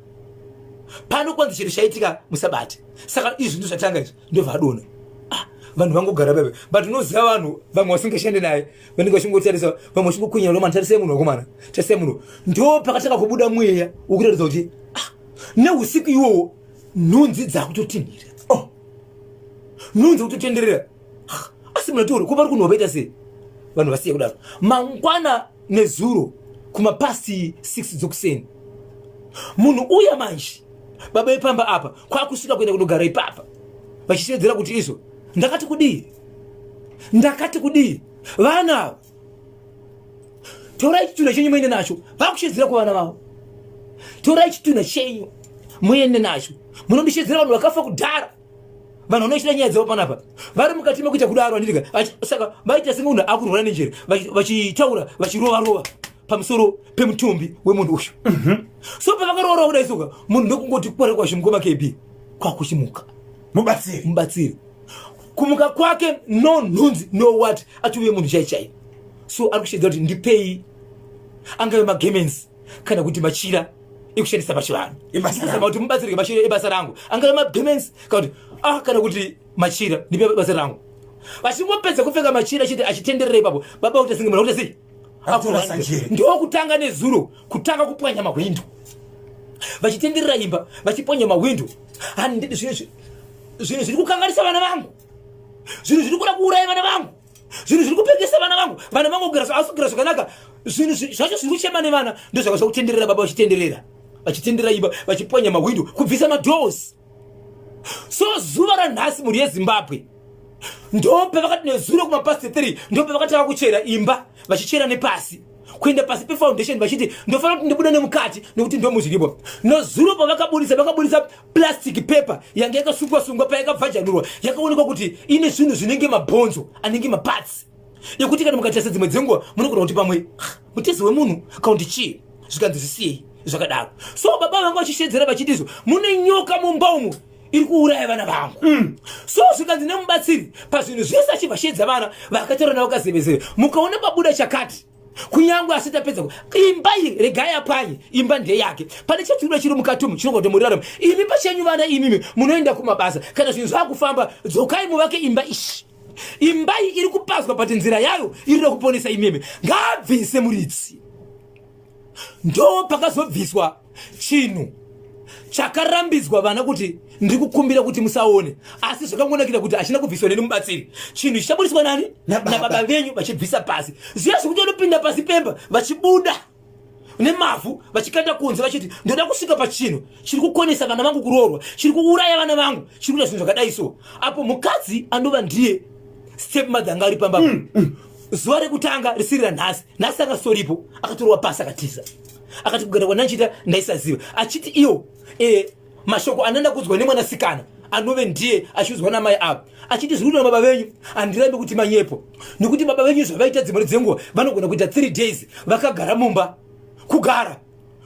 pano, kwanzi chiro chaitika musabate. Saka izvi ndo zvatanga izvi. Ndobva adonha. Ah, vanhu vangogara bebe, but unoziva vanhu vamwe vasingashande naye vanenge vachingotarisa, vamwe vachingokwinya roma, tarisai munhu wakomana, tarisai munhu. Ndo pakatanga kubuda mweya wekuratidza kuti, ah, neusiku iwowo nhunzi dzakutotinhira. Oh. Nhunzi kutotenderera. Nhasi munatoro ko vari kunhuwa vaita sei? Vanhu vasiye kudaro. Mangwana nezuro kumapasti 6 dzokuseni munhu uya manje baba vepamba apa kwakusvika kuenda kunogara ipapa vachishevedzera kuti izvo ndakati kudii ndakati kudii vana ava torai chitunha chenyu muende nacho vakushedzera kuvana vavo torai chitunha chenyu muende nacho munondishedzera vanhu vakafa kudhara vanhu vanochita nyaya dzavo panapa vari mukati mekuita kudaro anditika saka vaita senge munhu akurwara nenjere vachitaura vachirova rova pamusoro pemutumbi wemunhu uyu mhm. so pavakarova kudai soka munhu ndokungoti kware kwazvo mukoma kb kwakuchimuka mubatsiri mubatsiri kumuka kwake no nhunzi no what atove munhu chai chai so ari kushedza kuti ndipei angave magemens kana kuti machira ekushandisa pachivanhu zama kuti mubatsirike machira ebasa rangu angave magemens kana kuti ah kana kuti machira ndipe basa rangu vachingopedza kupfeka machira chete achitenderera ipapo baba kuti singe munhu kuti sei ndokutanga nezuro kutanga kupwanya mahwindo vachitenderera imba vachipwanya mahwindo zvinhu zviri kukanganisa vana vangu zvinhu zviri kuda kuuraya vana vangu zvinhu zviri kupengesa vana vangu vana vangu kugara zvakanaka zvinhu zvacho zviri kuchema nevana ndozvaka zvakutenderera baba vachitenderera vachitenderera imba vachipwanya mahwindo kubvisa madoors so zuva ranhasi mhuri yezimbabwe ndopavakati nezuro kumapast 3 ndopavakatanga kuchera imba vachichera nepasi kuenda pasi pefoundation vachiti ndofanira kuti ndibude nemukati nekuti ndomuzviripo nozuro pavakabudisa vakabudisa plastic paper yange yakasungwa sungwa payakabvajanurwa yakaonekwa kuti ine zvinhu zvinenge mabhonzo anenge maparts ekuti kana mukatarisa dzimwe dzenguva munogona kuti pamwe mutezi wemunhu kana kuti chii zvikanzi zvisiyei zvakadaro so baba vanga vachishedzera vachiti izvo mune nyoka mumba umu iri kuuraya vana vangu mm. so zvikanzi nemubatsiri pazvinhu zvese achibva shedza vana vakataura navo kazevezeve mukaona pabuda chakati kunyange asi tapedza imba iyi regai apwanye imba ndeyake pane chatinoda chiri mukati umu chinogona kuti murirarama imi pachenyu vana imimi munoenda kumabasa kana zvinhu zvakufamba dzokai muvake imba ishi imba iyi iri kupazwa but nzira yayo irida kuponesa imimi ngaabvise muridzi ndo pakazobviswa chinhu chakarambidzwa vana kuti ndiri kukumbira kuti musaone asi zvakangonakira kuti hachina kubviswa neni mubatsiri chinhu chichabudiswa nani nababa venyu vachibvisa pasi zviya zvekuti vanopinda pasi pemba vachibuda nemavhu vachikanda kunze vachiti ndoda kusvika pachinhu chiri kukonesa vana vangu kuroorwa chiri kuuraya vana vangu chiri kuita zvinhu zvakadai so apo mukadzi anova ndiye step mother anga ari pamba mm, mm. Zuva rekutanga risiri ranhasi, nhasi akasoripo, akatorwa pasi akatiza. Akati kugara kwandanchiita ndaisaziva. Achiti iyo e, mashoko ananda kuudzwa nemwanasikana anove ndiye achiudzwa namai ava achiti zviri kuitwa nababa venyu handirambi kuti manyepo nekuti baba venyu zvavaita dzimwe dzenguva vanogona kuita 3 days vakagara mumba kugara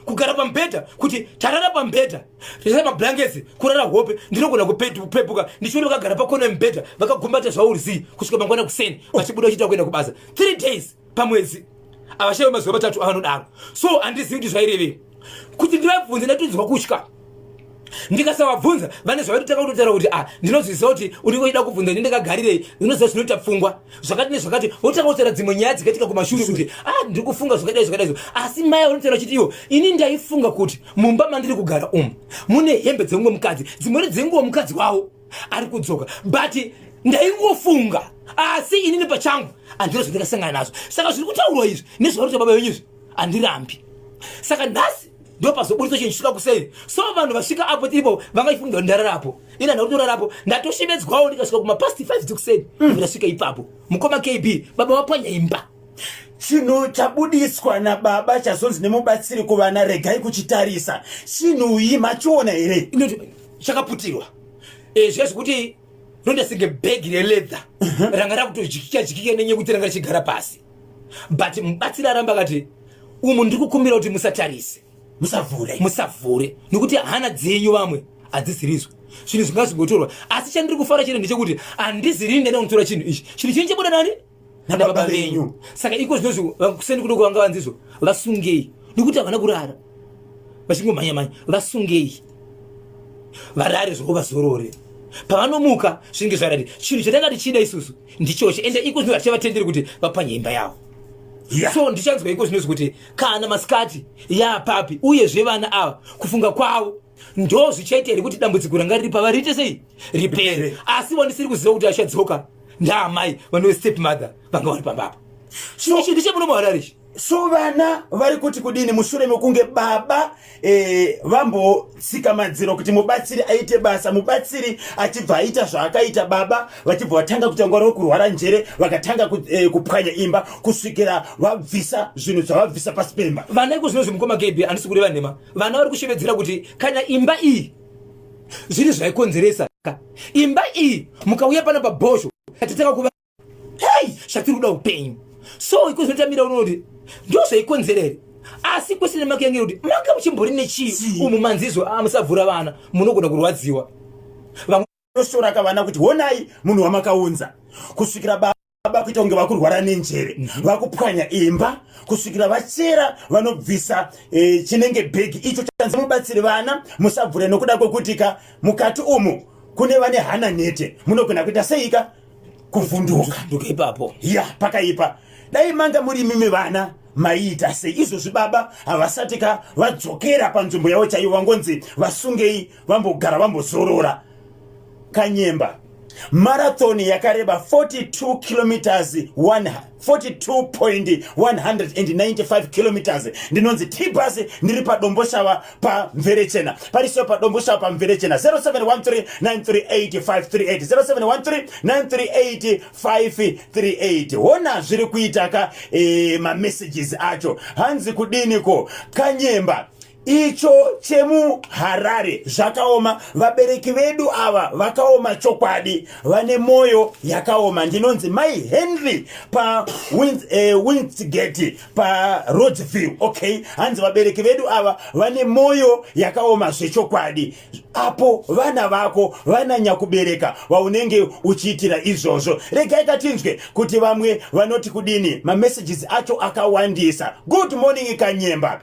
kugara pamubhedha kuti tarara pamubhedha tiisa mablankets kurara hope ndinogona kupepuka ndichiona vakagara pakona yemubhedha vakagumbata zvauri zii kusvika mangwana kuseni vachibuda vachiita kuenda kubasa three days pamwedzi avashaiwe mazuva matatu avanodaro so handizivi kuti zvairevei kuti ndivabvunze ndatonzwa kutya ndikasavabvunza vane zvavaitotanga kutotaura kuti ah ndinozviziva kuti unenge uchida kubvunza ini ndakagarirei ndinoziva zvinoita pfungwa zvakati nezvakati votanga kutaura dzimwe nyaya dzikaitika kumashure kuti ah ndiri kufunga zvakadai zvakadai asi mai vanotaura vachiti iwo ini ndaifunga kuti mumba mandiri kugara umu mune hembe dzemumwe mukadzi dzimweni dzenguva mukadzi wavo ari kudzoka but ndaingofunga asi inini pachangu handina zvandakasangana nazvo saka zviri kutaurwa izvi nezvavari kuita baba venyu izvi handirambi saka nhasi ndopazoburitswa chinhu chisvika kuseri so vanhu vasvika apo tiripo vangaifunga kuti ndararapo ini handina kutorarapo ndatoshevedzwawo ndikasvika kumapast 5 dzekuseri mm. ndasvika ipapo mukoma kb baba vapwanya imba chinhu chabudiswa nababa chazonzi nemubatsiri kuvana regai kuchitarisa chinhuyi machiona here chakaputirwa eh, zviya zvekuti rinoita senge bhegi releather mhm. ranga rakutodyika dyika nenye kuti ranga richigara pasi but mubatsiri aramba akati umu ndiri kukumbira kuti musatarise musavhure musavhure nekuti hana dzenyu vamwe hadzisirizvo zvinhu zvinga zvingotorwa asi chandiri kufara chete ndechekuti handizirini ndaenda kunotora chinhu ichi chinhu chinhu chabuda nani nababa venyu saka iko zvinozvi kuseni kudoko vanga vanzizvo vasungei nekuti havana kurara vachingomhanya mhanya vasungei varare zvavo vazorore pavanomuka zvinenge zvarari chinhu chatanga tichida isusu ndichochi ende iko zvino hachichavatenderi kuti vapwanye imba yavo yeah. so ndichanzwa iko zvinozwi kuti kana masikati yapapi uyezve vana ava kufunga kwavo ndo zvichaita here kuti dambudziko ranga riri pavari riite sei ripere asi wandisiri kuziva kuti achadzoka Ndaamai vanove step mother vanga vari pamba apa. Ichi ndichemuno muHarare ichi. So vana vari kuti kudini mushure mekunge baba vambotsika madziro kuti mubatsiri aite basa, mubatsiri achibva aita zvaakaita, baba vachibva vatanga kuita ngwara wekurwara njere, vakatanga kupwanya imba kusvikira vabvisa zvinhu zvavabvisa pasi pemba? Vana iko zvino zvimukoma KB, handisi kureva nhema, vana vari kushevedzera kuti kana imba iyi zviri zvaikonzeresa imba iyi, mukauya pana pabhosho tatitanga kuva hei, zvatiri kuda upenyu. So iko zvinotamira unoti ndo zvaikonzera here? Asi kwese nemake yange kuti manga muchimbori nechii umu manzizo? A, musavhura vana, munogona kurwadziwa vamwe. Noshora vana kuti honai munhu wamakaunza, kusvikira baba kuita kunge vakurwara nenjere, vakupwanya imba kusvikira vachera vanobvisa chinenge bhegi icho chanzi mubatsiri. Vana musabvure nokuda kwekuti ka mukati umu kune vane hana nhete, munogona kuita seika kuvhunduka. Nduka ipapo. Ya, pakaipa. Dai manga muri mimi vana, maiita sei? Izvozvi baba havasati ka vadzokera panzvimbo yavo chaivo, vangonzi vasungei vambogara vambozorora. Kanyemba, marathon yakareba 42 kilometers, 42.195 kilometers. Ndinonzi Tibas, ndiri paDomboshava paMverechena, pariso paDomboshava paMverechena. 0713 938 538, 0713 938 538. Hona zviri kuita ka mamessages acho. Hanzi kudiniko Kanyemba? Icho chemuHarare zvakaoma, vabereki vedu ava vakaoma chokwadi, vane mwoyo yakaoma. Ndinonzi Mai Henry paWinsgate paRodsville. Okay, hanzi vabereki vedu ava vane mwoyo yakaoma zvechokwadi. Apo vana vako vana nyakubereka vaunenge uchiitira izvozvo. Regai katinzwe kuti vamwe vanoti kudini. Mamessages acho akawandisa. Good morning Kanyemba.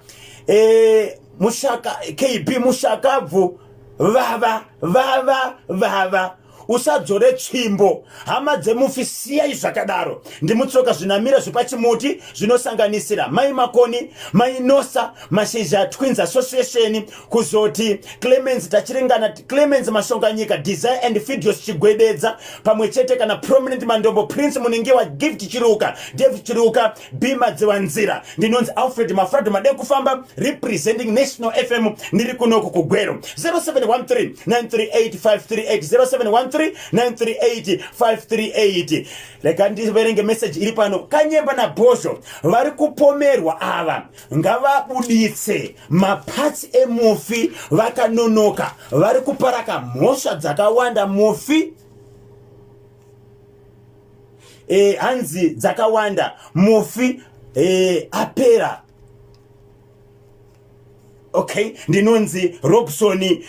Mushaka KB, mushakabvu vava vava vava, usadzore tsvimbo. Hama dzemufi, siyai zvakadaro. Ndimutsoka zvinamira zvepachimuti zvinosanganisira Mai Makoni, Mai Nosa, Mashizha Twins Association, kuzoti Clemens Tachiringana, Clemens Mashonganyika, Desire and Fidios Chigwededza, pamwe chete kana Prominent Mandombo, Prince Muningiwa, Gift Chiruka, David Chiruka, Bima Dziwanzira. Ndinonzi Alfred Mafrado Madekufamba, representing National FM. Ndiri kunoku kuGwero. 0713 938 538, 0713 938 538. Rega ndiverenge message iri pano. Kanyemba naBhozho, vari kupomerwa ava ngavabuditse maparts emufi. Vakanonoka vari kuparaka mhosva dzakawanda mufi. Hanzi dzakawanda mufi apera. Okay, ndinonzi Robson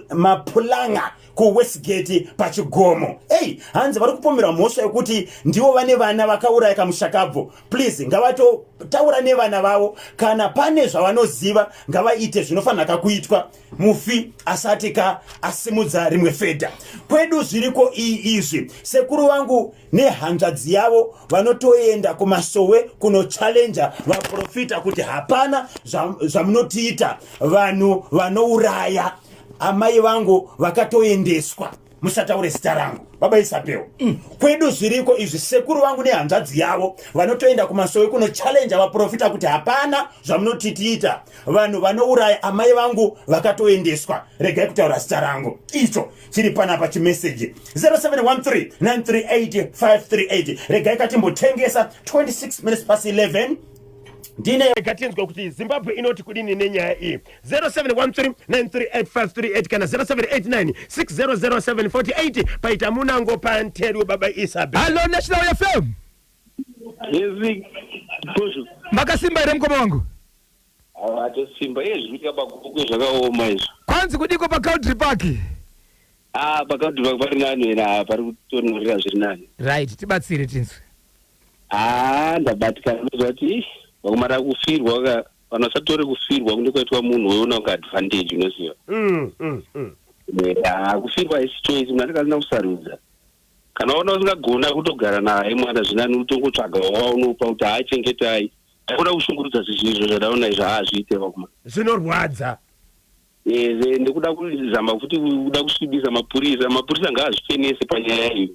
Mapulanga kuWestgate pachigomo. Ei, hanzi vari kupomerwa mhosva yekuti ndivo vane vana vakauraya kamushakabvu. Please, ngavatotaura nevana vavo. Kana pane zvavanoziva, ngavaite zvinofanira kuitwa mufi asati ka asimudza rimwe fedha. Kwedu zviriko izvi. Sekuru vangu nehanzvadzi yavo vanotoenda kumasowe kunochallenja vaprofita kuti hapana zvamunotiita, vanhu vanouraya amai vangu vakatoendeswa. Musataure zita rangu, baba Isapewo. Kwedu zviriko izvi. Sekuru vangu nehanzvadzi yavo vanotoenda kumasowe kunochallenja vaprofita kuti hapana zvamunotitiita, vanhu vanouraya amai vangu vakatoendeswa. Regai kutaura zita rangu. Icho chiri panapa chimeseji 0713 938 538. Regai katimbotengesa 26 minutes past 11. Ndine Ngatinzwe kuti Zimbabwe inoti kudini nenyaya iyi. 0713 938 kana 0789 600748. Paita munango panteru, baba Isabel. Hallo National FM. Yes, Bhozho. Makasimba here mukoma wangu? Atosimba iye, zviri kuitika paGokwe zvakaoma izvo. Kwanzi kudiko paCountry Park? Ah, paCountry Park pari nani wena, pari kutonhorera zviri nani. Right, tibatsire tinzwe. Ah, ndabatikana, unoziva kuti vakomana kufirwa ka, vanhu vasatore kufirwa kunge kwaitwa munhu weiona kunge advantage, unoziva. Ah, kufirwa haisi choice, munhu anenge asina kusarudza. Kana waona usingagona kutogara naye mwana, zvinani utongotsvaga waunopa kuti haachengetai. Takuda kushungurudza zvisizvo zvadaona izvo, haazviite vakoma. Zvinorwadza. Eze ndikuda kuzama futi kuda kusvibisa mapurisa. Mapurisa ngaazvichenese panyaya iyi.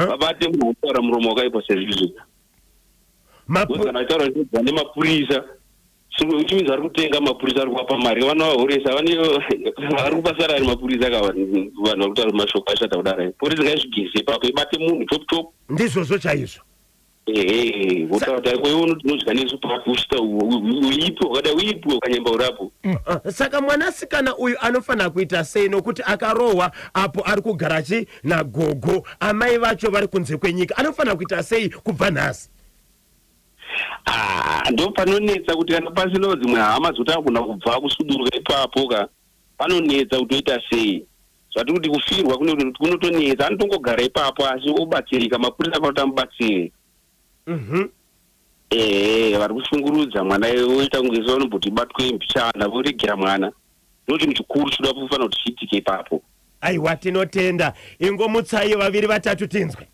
Vabate munhu anotaura muromo wakaipa sezvizvi. Kana vachitaura zvinodzwa nemapurisa which means vari kutenga mapurisa ari kuvapa mari vanovahoresa vane vari kupa sarari mapurisa ka vanhu vari kutaura mashoko ashata kudaro. Polisi ngaizvigeze ipapo ibate munhu chop chop. Ndizvozvo chaizvo. Ehe, votaura kuti ko iwe unoti unodya nesu papi usvika uipi wakadai uipi wakanyemba urapo. Ah, saka mwanasikana uyu anofanira kuita sei nokuti akarohwa apo ari kugara chi nagogo amai vacho vari kunze kwenyika anofanira kuita sei kubva nhasi? Ah, ndo panonetsa kuti kana pasinawo dzimwe hama dzoti agona kubva kusuduruka ipapo ka panonetsa kuti oita sei. Zvatiri kuti kufirwa kunotonetsa anotongogara ipapo asi obatsirika mapurisa anofanira kuti amubatsire. Ehe vari kushungurudza mwana voita kunge vanomboti batwe mbichana voregera mwana ndo chinhu chikuru chinoda kufanira kuti chiitike ipapo. Aiwa tinotenda ingomutsai vaviri vatatu tinzwe.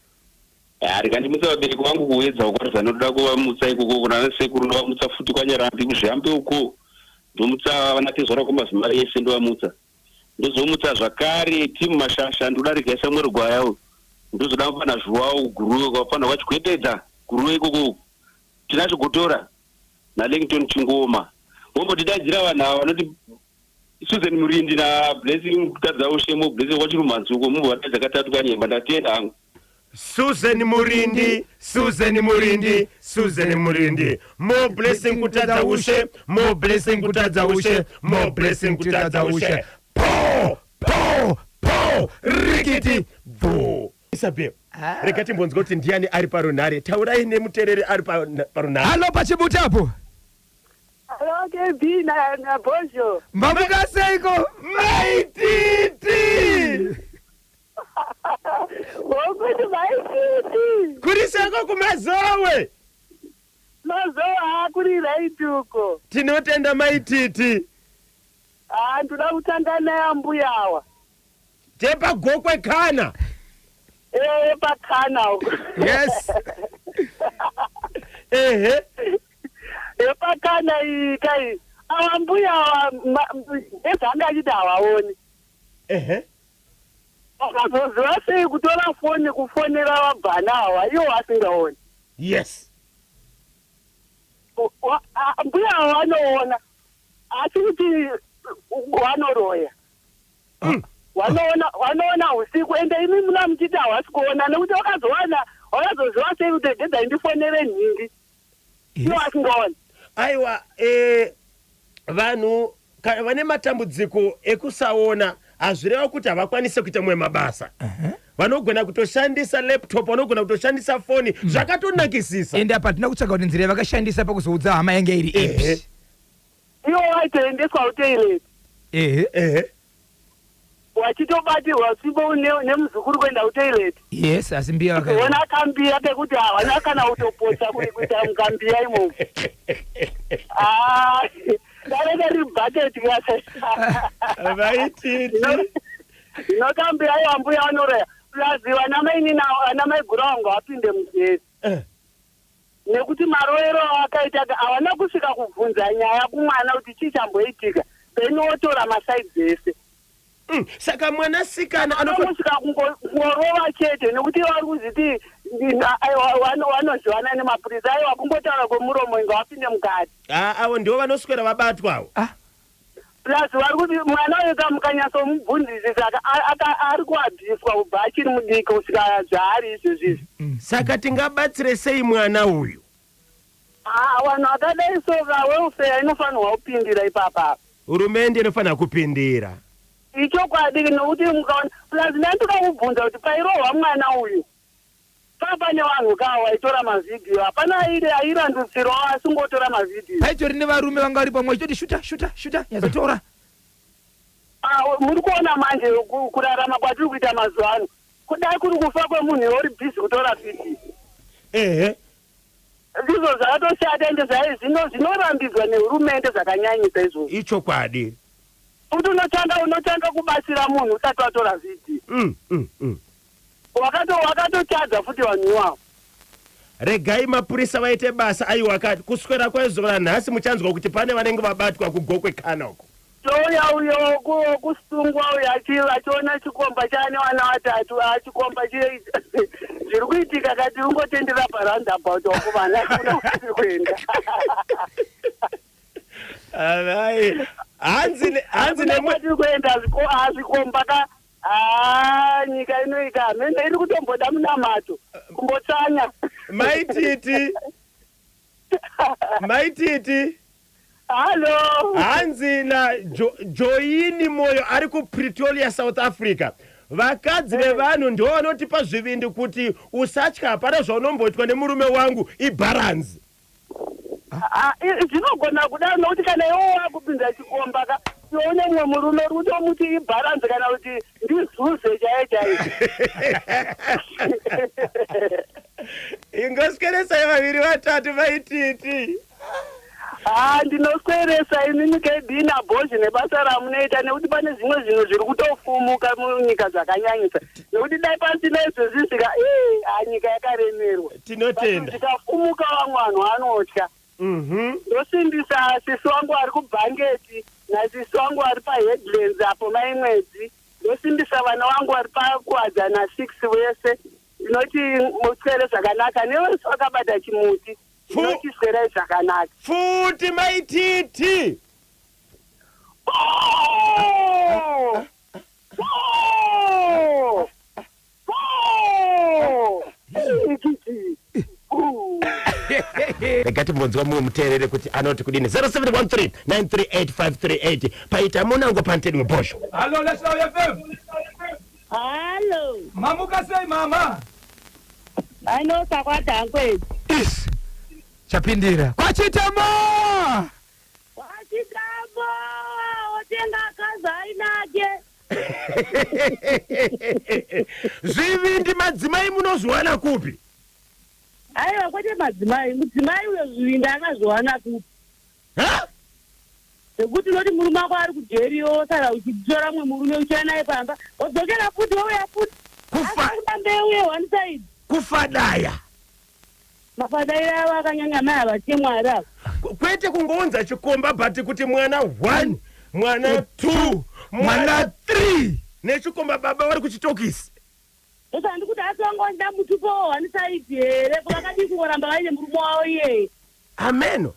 Haa rega ndimutse vabereki vangu kuwedza uko ratidza ndoda kuvamutsa ikoko kuna sekuru ndovamutsa futi kwaNyarambi kuzviambe uko ndomutsa vanatezvara kwamazimari ese ndovamutsa. Ndozomutsa zvakare team mashasha ndoda regai Samuel Gwaya uyu ndozoda mufana Zhuwawo Guruve kwafana kwaChigwetedza Guruve ikoko uku Tinashe Gotora naLangton Chingoma vombotidaidzira vanhu ava vanoti Susan Murindi na Blessing Kutadzaushe mo Blessing kwaChirumhanzu uko mumbovadaidza katatu kanyemba ndatenda hangu. Susan Murindi, Susan Murindi, Susan Murindi. More blessing kutadza ushe, more blessing kutadza ushe, more blessing kutadza ushe. Po, po, po, rikiti, bvu. Isabel, ah. rega timbonzwa kuti ndiani ari parunhare. Taurai nemutereri ari parunhare. Halo pachibuti apo. Hello KB na na Bozho. Mamuka seiko? Maititi. Wokuti maititi. Kuri seko kumazowe. Mazowe haakuri right uko. Tinotenda maititi. Ah, ndoda kutanga naye ambuya awa. Tepa gokwe kana. Eh, pakana uko. Yes. Ehe. Yepakana iyi kai. Awa mbuya awa ezanga achiti hawaoni. Ehe. Vakazoziva sei kutora foni kufonera vabvana ava ivo vasingaoni? Yes. Mbuya ava vanoona asi kuti vanoroya. Vanoona vanoona usiku ende imi muna muchiti havasi kuona nekuti vakazowana vakazoziva sei kuti regedzai ndifonere nhingi ivo vasingaoni. Aiwa eh, vanhu kana vane matambudziko ekusaona hazvireva kuti havakwanise kuita mumwe mabasa vanogona kutoshandisa laptop vanogona kutoshandisa foni zvakatonakisisa Ende apa hatina kutsvaga kuti nzira yavakashandisa pakuzoudza hama yange iri Ehe. ipi. Ivo vaitoendeswa kutoilet. Ehe. Ehe. Wachitobatirwa tsvimbo nemuzukuru kuenda kutoilet. Yes, asi mbiya vaka. Ona kambiya kekuti hawana kana kutopotsa kuita mukambiya imomo. Ah, dareka riri bucket kasa. Vaititi. Ndinokambiya iyo ambuya vanoraya. Plus vana mainini vana maiguru vangu vapinde mujeri. Eh. Nekuti marovero awakaita ka hawana kusvika kubvunza nyaya kumwana kuti chii chamboitika then wotora masides ese. Saka mwanasikana anofa Vanosvika kungorova chete nekuti vari kuzviti aiwa vanozivana nemapurisa aiwa kungotaura kwemuromo inga wapinde mukati. Ah, avo ndivo vanoswera vabatwa avo. Ah. Plus vari kuti mwana uyu ka mukanyatsomubvunzisisa ari kuabhiswa kubva achiri mudiki kusvika zvaari izvezvi izvi. Saka tingabatsire sei mwana uyu? Haa vanhu vakadai so ka welfare inofanirwa kupindira ipapa apa. Hurumende inofanira kupindira. Ichokwadi nokuti mukaona plus ndandoda kubvunza kuti pairohwa mwana uyu Paa pane vanhu kaa waitora mavideo hapana airi airandutsirwawo asingotora mavideo. Paitori nevarume vanga vari pamwe vachitoti shuta shuta shuta nyatsotora. Ah, muri kuona manje kurarama kwatiri kuita mazuva ano kudai kuri kufa kwemunhu iwe uri busy kutora video. Ehe. Ndizvo zvakatoshata ende zvino zvinorambidzwa nehurumende zvakanyanyisa izvozvo. Ichokwadi. Kuti unotanga unotanga kubatsira munhu usati watora video. Wakato wakatotadza futi vanhu iwawo. Regai mapurisa vaite basa aiwa ka kuswera kwezuva ranhasi muchanzwa kuti pane vanenge vabatwa kuGokwe kana uko. Touya uyo wokusungwa uyo achiona chikomba chaane vana vatatu, chikomba zviri kuitika kati ungotendera paroundabout wakumana kuna kwatiri kuenda. Alai. Hanzi hanzi nemwe kwatiri kuenda zvikomba ka haa nyika inoika hamene iri kutomboda munamato kumbotsanya. Maititi. Maititi. Hallo. Hanzi na Joyini Moyo ari kuPretoria, South Africa. Vakadzi vevanhu ndivo vanotipa zvivindi kuti usatya, hapana zvaunomboitwa nemurume wangu, ibharanzi. Ah, zvinogona kudaro nokuti kana iwe wakupinza chikomba ka iwe une mumwe murume uri kutomuti ibharanzi kana kuti ndizuze chaiye chaiye. Ingosweresai vaviri vatatu vaititi. Haa ndinosweresa inini KB naBhozhi nebasa ramunoita nekuti pane zvimwe zvinhu zviri kutofumuka munyika zvakanyanyisa nekuti dai pasina izvozvi zvika ii haa nyika yakaremerwa. Tinotenda. Zvikafumuka vamwe vanhu vanotya. Ndosimbisa sisi wangu ari kuBhangeti nasisi wangu ari paHeadlands apo mai Mwedzi. Ndosimbisa vana vangu vari paKuwadzana 6 vese. Ndinoti muswere zvakanaka nevese vakabata chimuti. Ndinoti swerai zvakanaka. Pfuti mai Titi. Oh! Oh! Oh! Rega timbonzwa mumwe muteereri kuti anoti kudini. 0713 938 538 paita munango pantedwe bhosho. Hallo National FM. Hallo. Mamuka sei mama? Ainosa kwaDankwezi. Is chapindira kwachitama. Kwachitama otenga akazi ainake. Zvivindi madzimai munozviwana kupi? Aiwa kwete madzimai, mudzimai uyo zvivindi akazviwana kupi? Ha? Zvekuti unoti murume wako ari kujeri iwe wosara uchitora mumwe murume uchiuya naye pamba wodzokera futi wouya futi. Kufa. Asi kuda mbeu ye one side. Kufadaya. Mafadairo avo akanyanya mai havatye Mwari ava. Kwete kungounza chikomba but kuti mwana 1 mwana 2 mwana 3 nechikomba baba vari kuchitokisi. Ndosaka ndikuti asi vanga vachida mutupo wo one side here ko vakadii kungoramba vaine murume wavo iyeye. Hameno.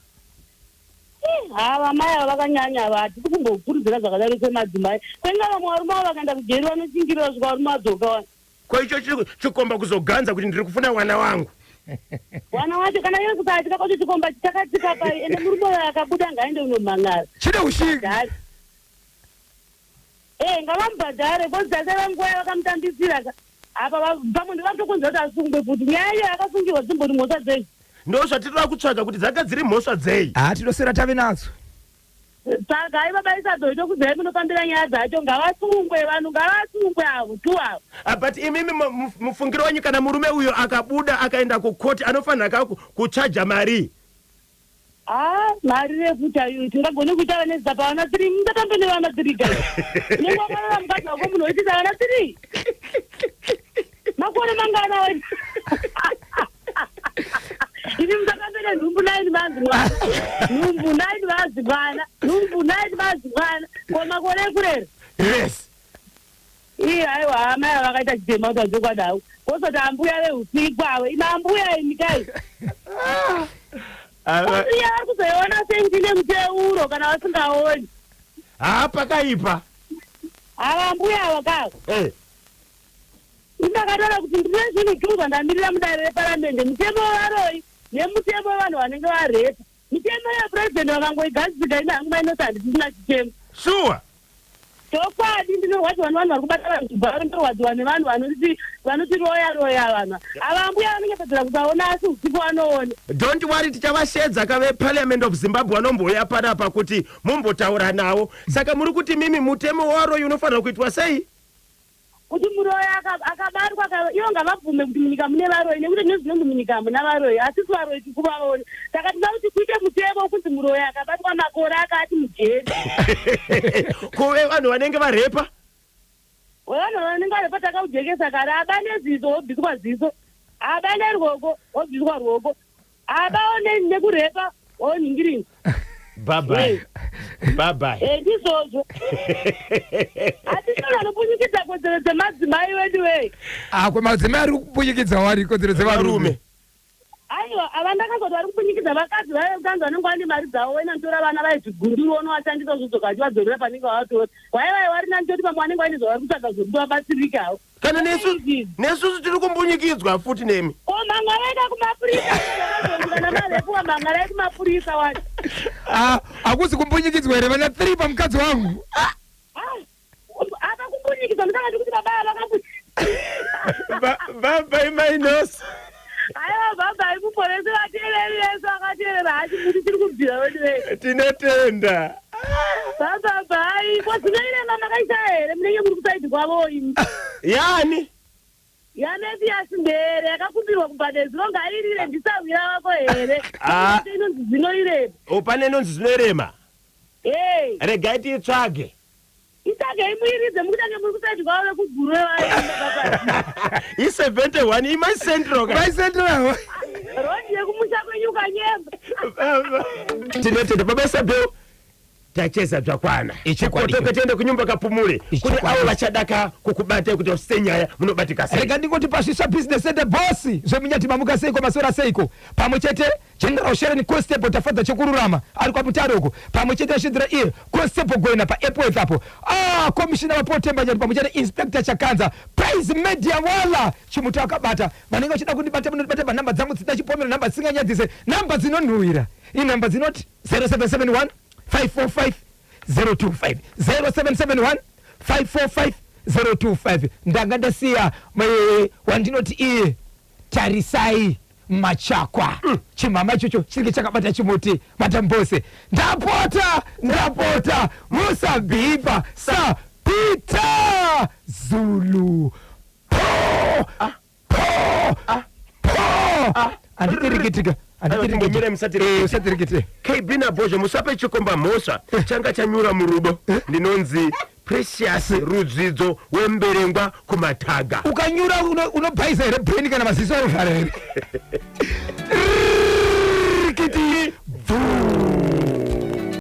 Ih, ava mai ava vakanyanya ava hatisi kumbokurudzira zvakadaro semadzimai. Kwenga vamwe varume avo vakaenda kujeri vanochingirira kusvika varume vadzoka wani. Ko icho chikomba kuzoganza kuti ndiri kufuna wana wangu. Wana wacho kana iwe kusatika kwacho chikomba chakatsika pai ende murume uyo akabuda ngaende unomhan'ara. Chine ushingi. Bhadhare. Eh ngavamubhadhare because tasara nguva yavakamutambisira ka. Apa pamwe ndovatokonzera kuti asungwe futi. Nyaya iyo yakasungirwa dzimbori mhosva dzei. Ndozvatinoda kutsvaga kuti dzanga dziri mhosva dzei. Haa tinoswera tave nadzo. Tsvagai baba Isabel tokuzirai munofambira nyaya dzacho ngavasungwe vanhu ngavasungwe avo two avo. Ah, but imimi mufungiro wenyu kana murume uyo akabuda akaenda kucourt anofanira ka kuchaja mari? Haa mari refuta iyo tingagone kuita vane zita pavana three musatambe nevana three guys. Unenge wakarora mukadzi wako munhu woitisa vana three. Makore mangana wa Imi musatambe nenhumbu 9 months mwana. Nhumbu 9 months mwana. Nhumbu 9 months mwana. Ko makore ekurera? Yes. Ii aiwa amai ava vakaita chitema kuti vachokwadi havo. Kosoti ambuya vehusiku avo. Imi ambuya imi kai. Ambuya vari kuzoiona sei kuti ine muteuro kana vasingaoni. Haa pakaipa. Ava ambuya ava kava. Eh. Ndakataura kuti ndine zvinhu two zvandamirira mudare reparamende, mutemo wevaroyi nemutemo wevanhu vanenge varepa. Mitemo iyo president vakangoigadzika ini hangu mainoti handisisina chitemo. Sure. Chokwadi ndinorwadziwa nevanhu vari kubata vanhu chibharo ndorwadziwa nevanhu vanoti vanoti roya roya vanhu ava ambuya vanonyepedzera kusaona asi usiku vanoona. Don't worry tichavashedza ka veParliament of Zimbabwe vanombouya panapa kuti mumbotaura navo. Saka muri kuti mimi mutemo wevaroyi unofanira kuitwa sei? Kuti muroyi akabatwa aka, ivo ngavabvume kuti munyika mune varoyi nekuti ndizvo zvinonzi munyika hamuna varoyi hatisi varoyi tikuvaona saka tinoda kuti kuite mutemo wekunzi muroyi akabatwa makore akati mujeri. Kuve vanhu vanenge varepa? Wevanhu vanenge varepa takaujekesa kare aba neziso wobviswa ziso aba neruoko wobviswa ruoko aba nekurepa wonhingirini. Bye bye. Bye bye. Eh, ndizvozvo. Hatisi vanopunyikidza kodzero dzemadzimai wedu wee. Ah, kwemadzimai ari kupunyikidza wari kodzero dzevarume. Varume. Aiwa, ava ndakazoti vari kupunyikidza vakadzi vaive kutanzi vanenge vane mari dzavo wena notora vana vaizvigunduru unovashandisa zvodzoka vachivadzorera panenge vavatora. Waiva vari nani toti pamwe vanenge vaine zvavari kutsvaga zvekuti vabatsirikawo. Kana nesu nesusu tiri kumbunyikidzwa futi nemi. Ko mhan'arai kumapurisa kana marepuwa mhan'arai kumapurisa wacho. Ah, hakusi kumbunyikidzwa here vana 3 pamukadzi wangu. Ah, apa kumbunyikidzwa ndakati kuti baba ava vakabu Bye bye mai Nosa. Aiwa baba ikuporese vateereri vese vakateerera hachi muti tiri kubvira wedu wee. Tinotenda. Baba bhai, ko dzinoirema makaisa here munenge muri kusaidhi kwavo imi. Yani? YaMesias Mbere yakakumbirwa kubhadheziro ngairire ndisahwira wako here. Ah. Inonzi dzinoirema. O pane inonzi zvinorema. Hey, Regai tiitsvage. itsvagei muiridze mukutange muri kusaidhi kwavo vekuguru vevaimba baba. I71 imai Central ka. Mai Central. Rodi yekumusha kwenyu kanyemba. Tinotenda baba Isabel. Tacheza zvakwana. Ichokwadi. Chikotoke tiende kunyumba kapumule. Kune Ichokwadi. avo vachadaka kukubata kuti usise nyaya munobatika sei. Rega ndingoti pasvisva business center boss zvemunyati mamuka seiko maswera seiko pamwe chete General Sharon Constable Tafadza Chekururama ari kwaMutare uko pamwe chete ashidzira iye Constable Goina paEpworth apo ah commissioner vaPotemba Nyati pamwe chete Inspector Chakanza Praise Media Wala chimuti akabata vanenge vachida kundibata munondibata panhamba dzangu dzisina chipomero nhamba dzisinganyadzise nhamba dzinonhuwira inhamba dzinoti 0771 545 025 0771 545 025 ndanga ndasiya eh, wandinoti iye tarisai machakwa chimhama ichocho chinenge chakabata chimuti matambose ndapota ndapota musabhipa sa peter zulu po po po handitirikitika Timbomire musatirikite. usatirikite KB naBhozho musape chikomba mhosva changa chanyura murudo. Ndinonzi Precious Rudzidzo wemberengwa kumataga. Ukanyura unobhaisa here brain kana maziso anovhara here? Rikiti bvu.